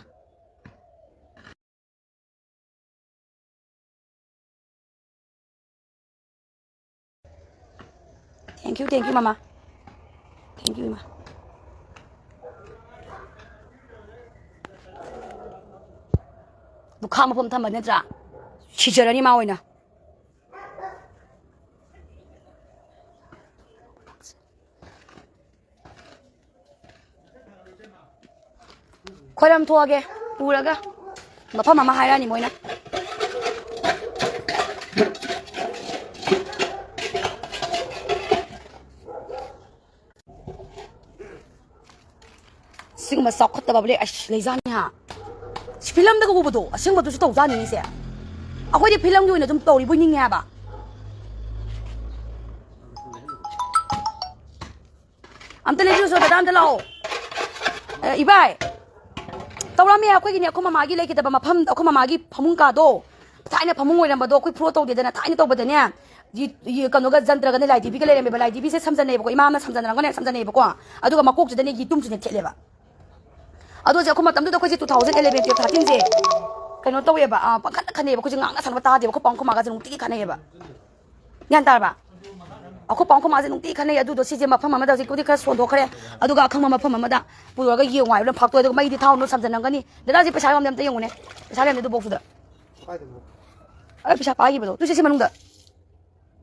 Thank you, thank you, ꯃꯃꯥ. Thank you, ꯏꯃꯥ. ꯂꯨꯈꯥꯛ ꯃꯐꯝ ꯊꯝꯕ ꯅꯠꯇ꯭ꯔꯥ? ꯁꯤꯖꯔꯅꯤ ꯃꯥ ꯑꯣꯏꯅ꯫ ꯈꯣꯏꯔꯝ ꯊꯣꯛꯑꯒꯦ ꯄꯨꯔꯒ꯫ ꯃꯐꯝ ꯑꯃ ꯍꯥꯏꯔꯛꯑꯅꯤ ꯃꯣꯏꯅ꯫ ꯁꯤꯒꯨꯝꯕ ꯆꯥꯎꯈꯠꯇꯕ ꯂꯩ, ꯑꯁ, ꯂꯩꯖꯥꯠꯅꯤ ꯍꯥ꯫ ꯐꯤꯂꯝꯗꯒ ꯎꯕꯗꯣ ꯑꯁꯦꯡꯕꯗꯨꯁꯨ ꯇꯧꯖꯥꯠꯅꯤꯅꯦ ꯁꯦ꯫ ꯑꯩꯈꯣꯏꯗꯤ ꯐꯤꯂꯝꯒꯤ ꯑꯣꯏꯅ ꯑꯗꯨꯝ ꯇꯧꯔꯤꯕꯣꯏ ꯅꯤꯡꯉꯦ ꯍꯥꯏꯕ꯫ ꯑꯝꯇ ꯂꯦꯞꯄꯤꯌꯨꯁꯣ, ꯗꯗꯥ, ꯑꯝꯇ ꯂꯥꯛꯑꯣ꯫ ꯑꯦ, ꯏꯕꯥꯏ, ꯇꯧꯔꯝꯃꯦ꯫ ꯑꯩꯈꯣꯏꯒꯤꯅꯦ, ꯑꯩꯈꯣꯏ ꯃꯃꯥꯒꯤ ꯂꯩꯈꯤꯗꯕ ꯃꯐꯝ, ꯑꯩꯈꯣꯏ ꯃꯃꯥꯒꯤ ꯐꯃꯨꯡ ꯀꯥꯗꯣ, ꯊꯥꯏꯅ ꯐꯃꯨꯡ ꯑꯣꯏꯔꯝꯕꯗꯣ, ꯑꯩꯈꯣꯏ ꯐ꯭ꯂꯣꯔ ꯇꯧꯗꯦꯗꯅ ꯊꯥꯏꯅ ꯇꯧꯕꯗꯅꯦ, ꯌꯨ-, ꯌꯨ-, ꯀꯩꯅꯣꯒ, ꯖꯟꯇ꯭ꯔꯒꯅꯦ, ꯂꯥꯏꯙꯤꯕꯤꯒ ꯂꯩꯔꯝꯃꯦꯕ꯫ ꯂꯥꯏꯙꯤꯕꯤꯁꯦ ꯁꯝꯖꯟꯅꯩꯕꯀꯣ, ꯏꯃꯥꯅ ꯁꯝꯖꯟꯅꯔꯒꯅꯦ ꯁꯝꯖꯟꯅꯩꯕꯀꯣ, ꯑꯗꯨꯒ ꯃꯀꯣꯛꯁꯤꯗꯅꯦ ꯌꯦꯇꯨꯝꯁꯤꯅ ꯊꯦꯠꯂꯦꯕ꯫ ꯑꯗꯣ ꯍꯧꯖꯤꯛ ꯑꯩꯈꯣꯏ ꯃꯇꯝꯗꯨꯗ ꯑꯩꯈꯣꯏꯁꯦ two thousand eleven, twelve, thirteenꯁꯦ ꯀꯩꯅꯣ ꯇꯧꯋꯦꯕ, ꯑꯥ, ꯄꯪꯈꯠꯇ ꯈꯠꯅꯩꯌꯦꯕ꯫ ꯑꯩꯈꯣꯏꯁꯦ ꯉꯥꯡꯅ ꯁꯪꯕ ꯇꯥꯗꯦꯕ꯫ ꯑꯩꯈꯣꯏ ꯄꯥꯎ ꯑꯩꯈꯣꯏ ꯃꯥꯒꯁꯦ ꯅꯨꯡꯇꯤꯒꯤ ꯈꯠꯅꯩꯌꯦꯕ꯫ ꯒ꯭ꯌꯥꯟ ꯇꯥꯔꯕ? ꯑꯩꯈꯣꯏ ꯄꯥꯎ ꯑꯩꯈꯣꯏ ꯃꯥꯁꯦ ꯅꯨꯡꯇꯤꯒꯤ ꯈꯠꯅꯩ꯫ ꯑꯗꯨꯗꯣ ꯁꯤꯁꯦ ꯃꯐꯝ ꯑꯃꯗ ꯍꯧꯖꯤꯛꯄꯨꯗꯤ ꯈꯔ ꯁꯣꯟꯗꯣꯛꯈ꯭ꯔꯦ꯫ ꯑꯗꯨꯒ ꯑꯈꯪꯕ ꯃꯐꯝ ꯑꯃꯗ ꯄꯨꯔꯒ ꯌꯦꯡꯉꯨ ꯍꯥꯏꯕ, ꯑꯗꯨꯝ ꯐꯥꯛꯇꯣꯛꯑꯦ꯫ ꯑꯗꯨꯒ ꯃꯩꯗꯤ ꯊꯥꯎꯅꯨ, ꯁꯝꯖꯟꯅꯝꯒꯅꯤ꯫ ꯗꯗꯥꯁꯦ ꯄꯩꯁꯥ ꯌꯥꯎꯔꯝꯗꯦ, ꯑꯝꯇ ꯌꯦꯡꯉꯨꯅꯦ꯫ ꯄꯩꯁꯥ ꯂꯩꯔꯝꯗꯦ ꯑꯗꯨ ꯕꯣꯛꯁꯇꯨꯗ꯫ ꯀꯥꯏꯗꯅꯣ? ꯑꯩ ꯄꯩꯁꯥ ꯄꯥꯏꯈꯤꯕꯗꯣ꯫ ꯇꯨ ꯁꯤ, ꯁꯤ ꯃꯅꯨꯡꯗ꯫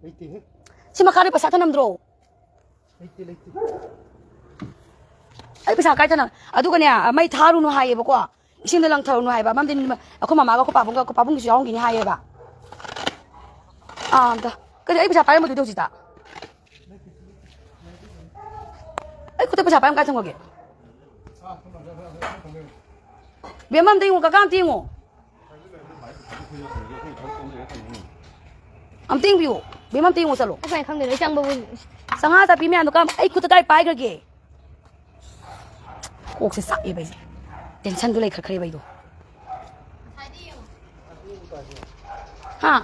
ꯂꯩꯇꯦꯍꯦ꯫ ꯁꯤ ꯃꯈꯥꯗ ꯄꯩꯁꯥ ꯊꯅꯝꯗ꯭ꯔꯣ? ꯂꯩꯇꯦ, ꯂꯩꯇꯦ꯫ ꯑꯩ ꯄꯩꯁꯥ ꯀꯥꯏ ꯊꯅꯝ-, ꯑꯗꯨꯒꯅꯦ, ꯃꯩ ꯊꯥꯔꯨꯅꯨ ꯍꯥꯏꯌꯦꯕꯀꯣ꯫ ꯏꯁꯤꯡꯗ ꯂꯪꯊꯔꯨꯅꯨ ꯍꯥꯏꯕ꯫ ꯃꯔꯝꯗꯤ ꯑꯩꯈꯣꯏ ꯃꯃꯥꯒ ꯑꯩꯈꯣꯏ ꯄꯥꯕꯨꯡꯒ, ꯑꯩꯈꯣꯏ ꯄꯥꯕꯨꯡꯒꯤꯁꯨ ꯌꯥꯎꯔꯝꯈꯤꯅꯤ ꯍꯥꯏꯌꯦꯕ꯫ ꯑꯥ, ꯑꯝꯇ꯫ ꯀꯩꯅꯣ, ꯑꯩ ꯄꯩꯁꯥ ꯄꯥꯏꯔꯝꯕꯗꯨꯗꯤ ꯍꯧꯖꯤꯛꯇ? ꯑꯩ ꯈꯨꯠꯇ ꯄꯩꯁꯥ ꯄꯥꯏꯔꯝ ꯀꯥꯏ ꯊꯝꯈ꯭ꯔꯒꯦ? ꯕꯦꯝꯃ, ꯑꯝꯇ ꯌꯦꯡꯉꯣ, ꯀꯀꯥ, ꯑꯝꯇ ꯌꯦꯡꯉꯣ꯫ ꯑꯝꯇ ꯌꯦꯡꯕꯤꯌꯨ꯫ ꯕꯦꯝꯃ, ꯑꯝꯇ ꯌꯦꯡꯉꯣ, ꯆꯠꯂꯣ꯫ ꯑꯩ ꯀꯃꯥꯏꯅ ꯈꯪꯗꯣꯏꯅꯣ? ꯑꯩ ꯆꯪꯕꯕꯨ꯫ ꯆꯥꯝꯃꯉꯥ ꯆꯠꯄꯤ ꯃꯌꯥꯝꯗꯣ ꯀꯔꯝ-, ꯑꯩ ꯈꯨꯠꯇ ꯀꯥꯏ ꯄꯥꯏꯈ꯭ꯔꯒꯦ? ꯀꯣꯛꯁꯦ ꯆꯥꯛꯑꯦꯕ ꯑꯩꯁꯦ꯫ ꯇꯦꯟꯁꯟꯗꯣ ꯂꯩꯈꯠꯈ꯭ꯔꯦꯕ ꯑꯩꯗꯣ꯫ ꯍꯥ?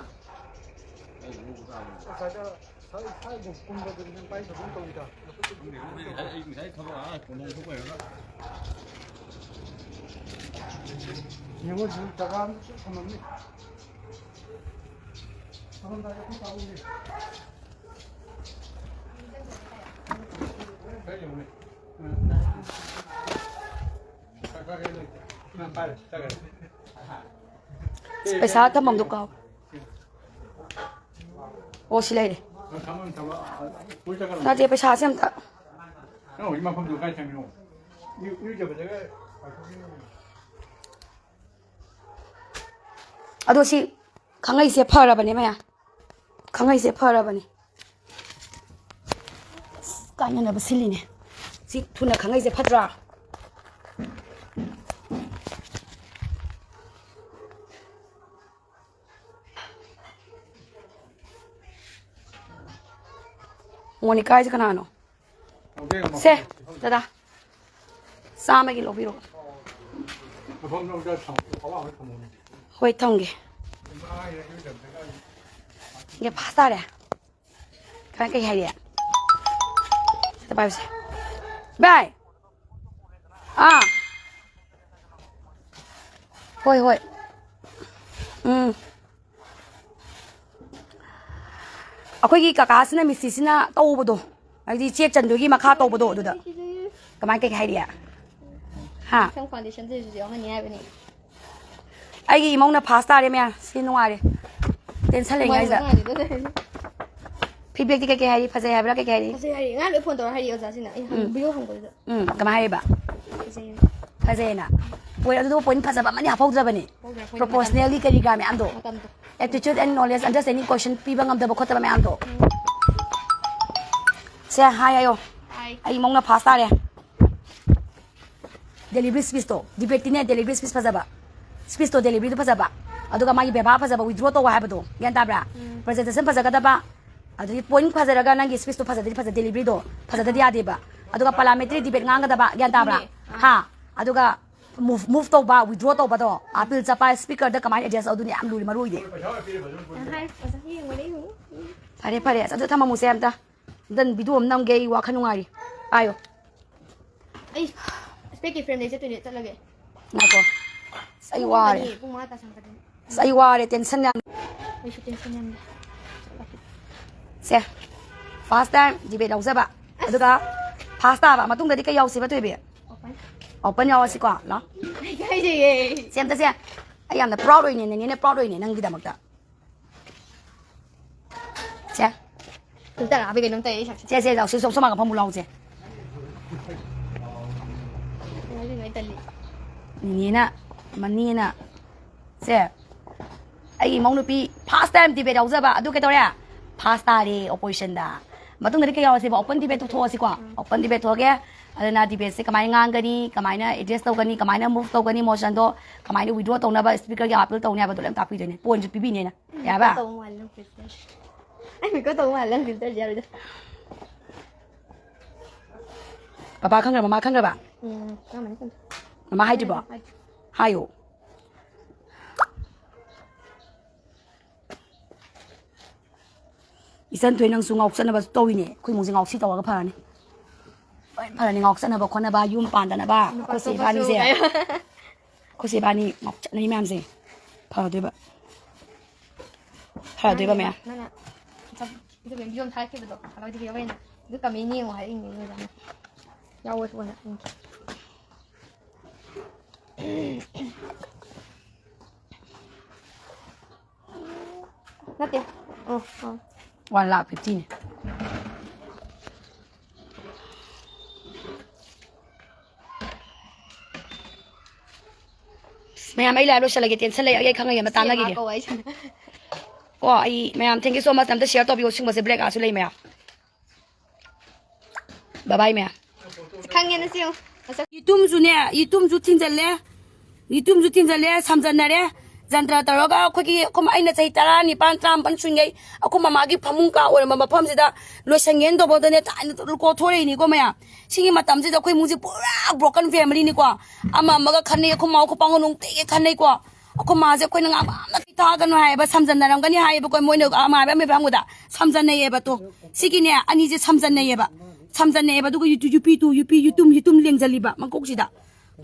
ꯌꯦꯡꯉꯣ, ꯖꯒꯥ ꯑꯃ ꯊꯝꯃꯝꯅꯤ꯫ ꯊꯝꯃꯝꯗꯥꯏꯗ ꯑꯩꯈꯣꯏ ꯄꯥꯕꯨꯡꯒꯤ꯫ ꯄꯩꯁꯥ ꯊꯝꯐꯝꯗꯣ ꯀꯥꯎ꯫ ꯑꯣ, ꯁꯤ ꯂꯩꯔꯦ꯫ ꯅꯠꯇꯦ, ꯄꯩꯁꯥꯁꯦ ꯑꯝꯇ꯫ ꯑꯗꯣ ꯁꯤ ꯈꯪꯉꯩꯁꯦ ꯐꯔꯕꯅꯦ ꯃꯌꯥꯝ꯫ ꯈꯪꯉꯩꯁꯦ ꯐꯔꯕꯅꯦ꯫ ꯑꯁ, ꯀꯥꯏꯅꯅꯕ ꯁꯤꯜꯂꯤꯅꯦ꯫ ꯁꯤ ꯊꯨꯅ ꯈꯪꯉꯩꯁꯦ ꯐꯠꯇ꯭ꯔꯥ? ꯃꯣꯅꯤꯀꯥ ꯍꯥꯏꯁꯦ ꯀꯅꯥꯅꯣ? ꯁꯦ, ꯗꯗꯥ, ꯆꯥꯝꯃꯒꯤ ꯂꯧꯕꯤꯔꯣ꯫ ꯍꯣꯏ, ꯊꯝꯒꯦ꯫ ꯏꯅꯦ, ꯐꯥꯁ ꯇꯥꯔꯦ꯫ ꯀꯃꯥꯏ ꯀꯩ ꯍꯥꯏꯔꯤ? ꯁꯤꯗ ꯄꯥꯏꯌꯨꯁꯦ꯫ ꯚꯥꯏ! ꯑꯥ꯫ ꯍꯣꯏ, ꯍꯣꯏ꯫ ꯎꯝ꯫ ꯑꯩꯈꯣꯏꯒꯤ ꯀꯀꯥꯁꯤꯅ, ꯃꯤꯁꯇ꯭ꯔꯤꯁꯤꯅ ꯇꯧꯕꯗꯣ, ꯍꯥꯏꯗꯤ ꯆꯦꯛ ꯆꯟꯗꯣꯏꯒꯤ ꯃꯈꯥ ꯇꯧꯕꯗꯣ, ꯑꯗꯨꯗ ꯀꯃꯥꯏ ꯀꯩ ꯍꯥꯏꯔꯤ? ꯍꯥ? ꯁꯝ ꯐꯥꯎꯟꯗꯦꯁꯟꯗꯨꯁꯨ ꯌꯥꯎꯍꯟꯅꯤ ꯍꯥꯏꯕꯅꯤ꯫ ꯑꯩꯒꯤ ꯏꯃꯧꯅ ꯐꯥꯁ ꯇꯥꯔꯦ ꯃꯌꯥꯝ꯫ ꯁꯤ ꯅꯨꯡꯉꯥꯏꯔꯦ꯫ ꯇꯦꯟꯁꯟ ꯂꯩꯉꯥꯏꯁꯤꯗ꯫ ꯅꯨꯡꯉꯥꯏꯔꯦ, ꯅꯨꯡꯉꯥꯏꯔꯦ꯫ ꯐꯤꯗꯕꯦꯛꯇꯤ ꯀꯩꯀꯩ ꯍꯥꯏꯔꯤ? ꯐꯖꯩ ꯍꯥꯏꯕ꯭ꯔꯥ, ꯀꯩꯀꯩ ꯍꯥꯏꯔꯤ? ꯐꯖꯩ ꯍꯥꯏꯔꯤ꯫ ꯉꯔꯥꯡ ꯂꯣꯏ ꯐꯣꯟ ꯇꯧꯔ ꯍꯥꯏꯔꯤ ꯑꯣꯖꯥꯁꯤꯅ꯫ ꯑꯩ ꯍꯪ-, ꯎꯝ꯫ ꯚꯤꯗꯤꯑꯣ ꯍꯪꯕꯗꯨꯗ꯫ ꯎꯝ, ꯀꯃꯥꯏ ꯍꯥꯏꯔꯤꯕ? ꯐꯖꯩ ꯍꯥꯏꯔꯤ꯫ ꯐꯖꯩꯌꯦꯅ? ꯄꯣꯏꯟ, ꯑꯗꯨꯗꯣ ꯄꯣꯏꯟ ꯐꯖꯕ ꯑꯃꯅꯤ ꯍꯥꯞꯍꯧꯗ꯭ꯔꯕꯅꯤ꯫ ꯍꯧꯗ꯭ꯔꯦ, ꯑꯩꯈꯣꯏꯗꯤ ꯃꯇꯝ-, ꯄ꯭ꯔꯣꯄꯣꯔꯁꯅꯦꯜꯒꯤ ꯀꯔꯤ ꯀꯔꯥ ꯃꯌꯥꯝꯗꯣ꯫ ꯃꯇꯝꯗꯣ꯫ Aptitude and knowledge, understanding question ꯄꯤꯕ ꯉꯝꯗꯕ ꯈꯣꯠꯇꯕ ꯃꯌꯥꯝꯗꯣ꯫ ꯎꯝ꯫ ꯁꯦ, ꯍꯥꯏ ꯍꯥꯏꯌꯣ꯫ ꯍꯥꯏ꯫ ꯑꯩ ꯏꯃꯧꯅ ꯐꯥꯁ ꯇꯥꯔꯦ꯫ ꯗꯦꯂꯤꯚꯔꯤ ꯁ꯭ꯄꯤꯆꯇꯣ, ꯗꯤꯕꯦꯠꯇꯤꯅꯦ, ꯗꯦꯂꯤꯚꯔꯤ ꯁ꯭ꯄꯤꯆ ꯐꯖꯕ, ꯁ꯭ꯄꯤꯆꯇꯣ ꯗꯦꯂꯤꯚꯔꯤꯗꯣ ꯐꯖꯕ, ꯑꯗꯨꯒ ꯃꯥꯒꯤ ꯕꯦꯕꯥꯔ ꯐꯖꯕ, ꯋꯤꯗ꯭ꯔꯣ ꯇꯧꯕ ꯍꯥꯏꯕꯗꯣ, ꯒ꯭ꯌꯥꯟ ꯇꯥꯕ꯭ꯔꯥ? ꯎꯝ꯫ ꯄ꯭ꯔꯖꯦꯟꯇꯦꯁꯟ ꯐꯖꯒꯗꯕ, ꯑꯗꯨꯗꯒꯤ ꯄꯣꯏꯟ ꯐꯖꯔꯒ ꯅꯪꯒꯤ ꯁ꯭ꯄꯤꯆꯇꯣ ꯐꯖꯗꯗꯤ ꯐꯖ-, ꯗꯦꯂꯤꯚꯔꯤꯗꯣ ꯐꯖꯗꯗꯤ ꯌꯥꯗꯦꯕ꯫ ꯑꯗꯨꯒ ꯄꯥꯔꯂꯤꯌꯥꯃꯦꯟꯇꯔꯤ ꯗꯤꯕꯦꯠ ꯉꯥꯡꯒꯗꯕ, ꯒ꯭ꯌꯥꯟ ꯇꯥꯕ꯭ꯔꯥ? ꯑꯗꯨꯅꯦ꯫ ꯑꯥ꯫ ꯍꯥ? ꯑꯗꯨꯒ ꯃꯨꯚ, ꯃꯨꯚ ꯇꯧꯕ, ꯋꯤꯗ꯭ꯔꯣ ꯇꯧꯕꯗꯣ, ꯑꯥ꯫ ꯑꯄꯤꯜ ꯆꯠꯄ, ꯁ꯭ꯄꯤꯀꯔꯗ ꯀꯃꯥꯏꯅ ꯑꯦꯗ꯭ꯔꯦꯁ ꯇꯧꯗꯣꯏꯅꯣ, ꯌꯥꯝ ꯂꯨꯔꯤ, ꯃꯔꯨ ꯑꯣꯏꯗꯦ꯫ ꯑ, ꯍꯥꯏ, ꯑꯣꯖꯥ, ꯌꯦꯡꯉꯨꯅꯦ, ꯌꯦꯡꯉꯨ꯫ ꯐꯔꯦ, ꯐꯔꯦ, ꯑꯁ, ꯑꯗꯨ ꯊꯝꯃꯝꯃꯨꯁꯦ ꯑꯝꯇ꯫ ꯑꯝꯇ ꯚꯤꯗꯤꯑꯣ ꯑꯃ ꯅꯝꯒꯦ, ꯑꯩ ꯋꯥꯈꯜ ꯅꯨꯡꯉꯥꯏꯔꯤ꯫ ꯄꯥꯏꯌꯣ꯫ ꯑꯩ ꯏꯁꯄꯦꯛꯀꯤ ꯐ꯭ꯔꯦꯝꯗꯩ ꯆꯠꯇꯣꯏꯅꯦ, ꯆꯠꯂꯒꯦ꯫ ꯉꯥꯏꯈꯣ꯫ ꯑꯁ, ꯑꯩ ꯄꯨꯡ ꯋꯥꯔꯦ꯫ ꯑꯅꯤ, ꯄꯨꯡ ꯃꯉꯥ ꯇꯥꯁꯟꯒꯗꯣꯏꯅꯦ꯫ ꯑꯁ, ꯑꯩ ꯋꯥꯔꯦ, ꯇꯦꯟꯁꯟ ꯌꯥꯝ꯫ ꯑꯩꯁꯨ ꯇꯦꯟꯁꯟ ꯌꯥꯝ ꯂꯩ꯫ ꯁꯦ, ꯐꯥꯔꯁ ꯇꯥꯏꯝ ꯗꯤꯕꯦꯠ ꯌꯥꯎꯖꯕ꯫ ꯑꯁ꯫ ꯑꯗꯨꯒ ꯐꯥꯔꯁ ꯇꯥꯕ ꯃꯇꯨꯡꯗꯗꯤ ꯀꯩ ꯌꯥꯎꯁꯤꯕ, ꯊꯣꯏꯕꯤ? ꯑꯣꯄꯟ꯫ ꯑꯣꯄꯟ ꯌꯥꯎꯔꯁꯤꯀꯣ, ꯂꯥꯎ꯫ ꯁꯦ, ꯑꯝꯇ ꯁꯦ꯫ ꯑꯩ ꯌꯥꯝꯅ proud ꯑꯣꯏꯅꯦ, ꯅꯦꯅꯦꯅ proud ꯑꯣꯏꯅꯦ ꯅꯪꯒꯤꯗꯃꯛꯇ꯫ ꯁꯦ꯫ ꯐꯤꯜꯇꯔ ꯍꯥꯞꯄꯤ ꯀꯩꯅꯣꯝ ꯇꯧꯋꯦ ꯑꯩ ꯁꯛꯁꯦ꯫ ꯁꯦ, ꯁꯦ, ꯂꯥꯎ, ꯁꯤ ꯁꯣꯝ, ꯁꯣꯝ ꯅꯥꯀꯟ ꯐꯝꯃꯨ ꯂꯥꯎ, ꯁꯦ꯫ ꯉꯁꯤ ꯅꯣꯏ ꯇꯜꯂꯤ꯫ ꯅꯦꯅꯦꯅ, ꯃꯅꯦꯅ, ꯁꯦ, ꯑꯩꯒꯤ ꯏꯃꯧ ꯅꯨꯄꯤ first time debate ꯌꯥꯎꯖꯕ, ꯑꯗꯨ ꯀꯩꯗꯧꯔꯦ? First ꯇꯥꯔꯦ oppositionꯗ꯫ ꯃꯇꯨꯡꯗꯗꯤ ꯀꯩ ꯌꯥꯎꯔꯁꯦꯕ? Open debate ꯊꯣꯛꯑꯁꯤꯀꯣ? ꯎꯝ꯫ Open debate ꯊꯣꯛꯑꯒꯦ꯫ ꯑꯗꯨꯅ debateꯁꯦ ꯀꯃꯥꯏꯅ ꯉꯥꯡꯒꯅꯤ, ꯀꯃꯥꯏꯅ address ꯇꯧꯒꯅꯤ, ꯀꯃꯥꯏꯅ move ꯇꯧꯒꯅꯤ, motionꯗꯣ ꯀꯃꯥꯏꯅ withdraw ꯇꯧꯅꯕ speakerꯒꯤ appeal ꯇꯧꯅꯤ ꯍꯥꯏꯕꯗꯣ ꯂꯣꯏꯅ ꯇꯥꯛꯄꯤꯗꯣꯏꯅꯦ꯫ Pointꯁꯨ ꯄꯤꯕꯤꯅꯦ ꯑꯩꯅ꯫ ꯌꯥꯕ? ꯇꯧ ꯃꯥꯜꯂꯦ ꯅꯪ filter꯫ ꯑꯩ ꯃꯤꯀꯞ ꯇꯧ ꯃꯥꯜꯂꯦ ꯅꯪ filterꯁꯦ ꯌꯥꯔꯣꯏꯗ꯫ ꯄꯄꯥ ꯈꯪꯈ꯭ꯔꯕ? ꯃꯃꯥ ꯈꯪꯈ꯭ꯔꯕ? ꯎꯝ, ꯈꯪꯉꯝꯃꯅꯤ ꯈꯪꯗꯦ꯫ ꯃꯃꯥ ꯍꯥꯏꯗ꯭ꯔꯤꯕꯣ? ꯍꯥꯏꯗ꯭ꯔꯤ꯫ ꯍꯥꯏꯌꯣ꯫ ꯏꯆꯟ ꯊꯣꯏ, ꯅꯪꯁꯨ ꯉꯥꯎꯆꯠꯅꯕ ꯇꯧꯏꯅꯦ꯫ ꯑꯩꯈꯣꯏ ꯏꯃꯨꯡꯁꯦ ꯉꯥꯎꯁꯤ ꯇꯧꯔꯒ ꯐꯔꯅꯤ꯫ ꯂꯣꯏ ꯐꯔꯅꯤ, ꯉꯥꯎꯆꯠꯅꯕ ꯈꯣꯠꯅꯕ, ꯌꯨꯝ ꯄꯥꯟꯗꯅꯕ꯫ ꯅꯨꯄꯥ ꯑꯩꯈꯣꯏ ꯆꯦ ꯑꯇꯣꯞꯄꯁꯨ ꯏꯕꯥꯅꯤꯁꯦ꯫ ꯀꯥꯏꯌꯣ꯫ ꯑꯩꯈꯣꯏ ꯆꯦ ꯏꯕꯥꯅꯤ ꯉꯥꯎꯆꯠꯅꯔꯤ ꯃꯌꯥꯝꯁꯦ꯫ ꯐꯗꯣꯏꯕ꯫ ꯐꯗꯣꯏꯕ ꯅꯪꯅ, ꯃꯌꯥꯝ꯫ ꯅꯪꯅ ꯆꯞ-, ꯆꯞ-, video ꯑꯃ ꯊꯥꯔꯛꯈꯤꯕꯗꯣ, ꯊꯥꯒꯠꯂꯛꯈꯤꯕꯗꯣ ꯑꯩꯅ꯫ ꯑꯗꯨ comment ꯌꯦꯡꯉꯣ ꯍꯥꯏꯔꯛꯏꯅꯦ ꯃꯦꯗꯥꯝꯅ꯫ ꯌꯥꯎꯋꯦ ꯀꯣꯟꯅ꯫ ꯎꯝ꯫ ꯅꯠꯇꯦ꯫ ꯑꯣ, ꯑꯣ꯫ One lakh fiftyꯅꯦ꯫ ꯃꯌꯥꯝ, ꯑꯩ live ꯂꯣꯏꯁꯤꯜꯂꯒꯦ, tension ꯂꯩ, ꯑꯩ ꯈꯪꯉꯒꯦ, ꯑꯃ ꯁꯤ ꯇꯥꯟꯅꯈꯤꯒꯦ꯫ ꯃꯥ ꯀꯧ ꯍꯥꯏꯁꯤꯅꯦ꯫ ꯀꯣ, ꯑꯩ, ꯃꯌꯥꯝ, thank you so much꯫ ꯑꯝꯇ share ꯇꯧꯕꯤꯌꯣ, ꯁꯤꯒꯨꯝꯕꯁꯦ black outꯁꯨ ꯂꯩ, ꯃꯌꯥꯝ꯫ Bye bye, ꯃꯌꯥꯝ꯫ ꯈꯪꯉꯦ ꯅꯁꯤ ꯌꯦꯡꯉꯨ꯫ ꯃꯁꯛ ꯌꯦꯇꯨꯝꯁꯨꯅꯦ, ꯌꯦꯇꯨꯝꯁꯨ ꯊꯤꯟꯖꯜꯂꯦ, ꯌꯦꯇꯨꯝꯁꯨ ꯊꯤꯟꯖꯜꯂꯦ, ꯁꯝꯖꯟꯅꯔꯦ꯫ ꯖꯟꯇ꯭ꯔ ꯇꯧꯔꯒ ꯑꯩꯈꯣꯏꯒꯤ, ꯑꯩꯈꯣꯏ, ꯑꯩꯅ ꯆꯍꯤ ꯇꯔꯥꯅꯤꯄꯥꯟ, ꯇꯔꯥꯃꯥꯄꯟ ꯁꯨꯡꯉꯩ ꯑꯩꯈꯣꯏ ꯃꯃꯥꯒꯤ ꯐꯃꯨꯡ ꯀꯥ ꯑꯣꯏꯔꯝꯕ ꯃꯐꯝꯁꯤꯗ ꯂꯣꯏꯁꯟꯒꯦꯅ ꯇꯧꯕꯗꯅꯦ, ꯊꯥꯏꯅ ꯀꯣꯊꯣꯔꯛꯏꯅꯤꯀꯣ ꯃꯌꯥꯝ꯫ ꯁꯤꯒꯤ ꯃꯇꯝꯁꯤꯗ ꯑꯩꯈꯣꯏ ꯏꯃꯨꯡꯁꯦ ꯄꯨꯔꯥ broken familyꯅꯤꯀꯣ꯫ ꯑꯃ ꯑꯃꯒ ꯈꯟꯅꯩ, ꯑꯩꯈꯣꯏ ꯃꯥ ꯑꯩꯈꯣꯏ ꯄꯥꯡꯒꯜ ꯅꯨꯡꯇꯤꯒꯤ ꯈꯟꯅꯩꯀꯣ꯫ ꯑꯩꯈꯣꯏ ꯃꯥꯁꯦ ꯑꯩꯈꯣꯏꯅ ꯉꯥꯡꯕ ꯑꯝꯇ ꯊꯥꯒꯅꯨ ꯍꯥꯏꯌꯦꯕ, ꯁꯝꯖꯟꯅꯔꯝꯒꯅꯤ ꯍꯥꯏꯌꯦꯕꯀꯣ꯫ ꯃꯣꯏꯅ ꯑꯃ ꯍꯥꯏꯕ ꯑꯃ ꯍꯥꯏꯕ ꯈꯪꯕꯗ ꯁꯝꯖꯟꯅꯩꯌꯦꯕ꯫ ꯇꯣ, ꯁꯤꯒꯤꯅꯦ, ꯑꯅꯤꯁꯦ ꯁꯝꯖꯟꯅꯩꯌꯦꯕ, ꯁꯝꯖꯟꯅꯩꯌꯦꯕ꯫ ꯑꯗꯨꯒ ꯌꯨꯇꯨ-, ꯌꯨꯄꯤ ꯇꯨ, ꯌꯨꯄꯤ ꯌꯨꯇꯨꯝ, ꯌꯨꯇꯨꯝ ꯂꯦꯡꯖꯜꯂꯤꯕ ꯃꯀꯣꯛꯁꯤꯗ꯫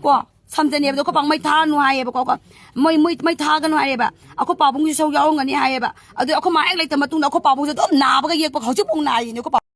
ꯀꯣ, ꯁꯝꯖꯟꯅꯩꯌꯦꯕ꯫ ꯑꯗꯣ ꯑꯩꯈꯣꯏ ꯄꯥꯡ ꯃꯩ ꯊꯥꯔꯅꯨ ꯍꯥꯏꯌꯦꯕꯀꯣ꯫ ꯀꯣ, ꯃꯣꯏ, ꯃꯣꯏ, ꯃꯩ ꯊꯥꯒꯅꯨ ꯍꯥꯏꯌꯦꯕ꯫ ꯑꯩꯈꯣꯏ ꯄꯥꯕꯨꯡꯁꯨ ꯁꯔꯨꯛ ꯌꯥꯎꯔꯝꯒꯅꯤ ꯍꯥꯏꯌꯦꯕ꯫ ꯑꯗꯨ ꯑꯩꯈꯣꯏ ꯃꯥ ꯍꯦꯛ ꯂꯩꯇ ꯃꯇꯨꯡꯗ ꯑꯩꯈꯣꯏ ꯄꯥꯕꯨꯡꯁꯦ ꯑꯗꯨꯝ ꯅꯥꯕꯒ ꯌꯦꯛꯄꯒ ꯍꯧꯖꯤꯛꯐꯥꯎ ꯅꯥꯔꯤꯅꯦ ꯑꯩꯈꯣꯏ ꯄꯥꯕꯨꯡ꯫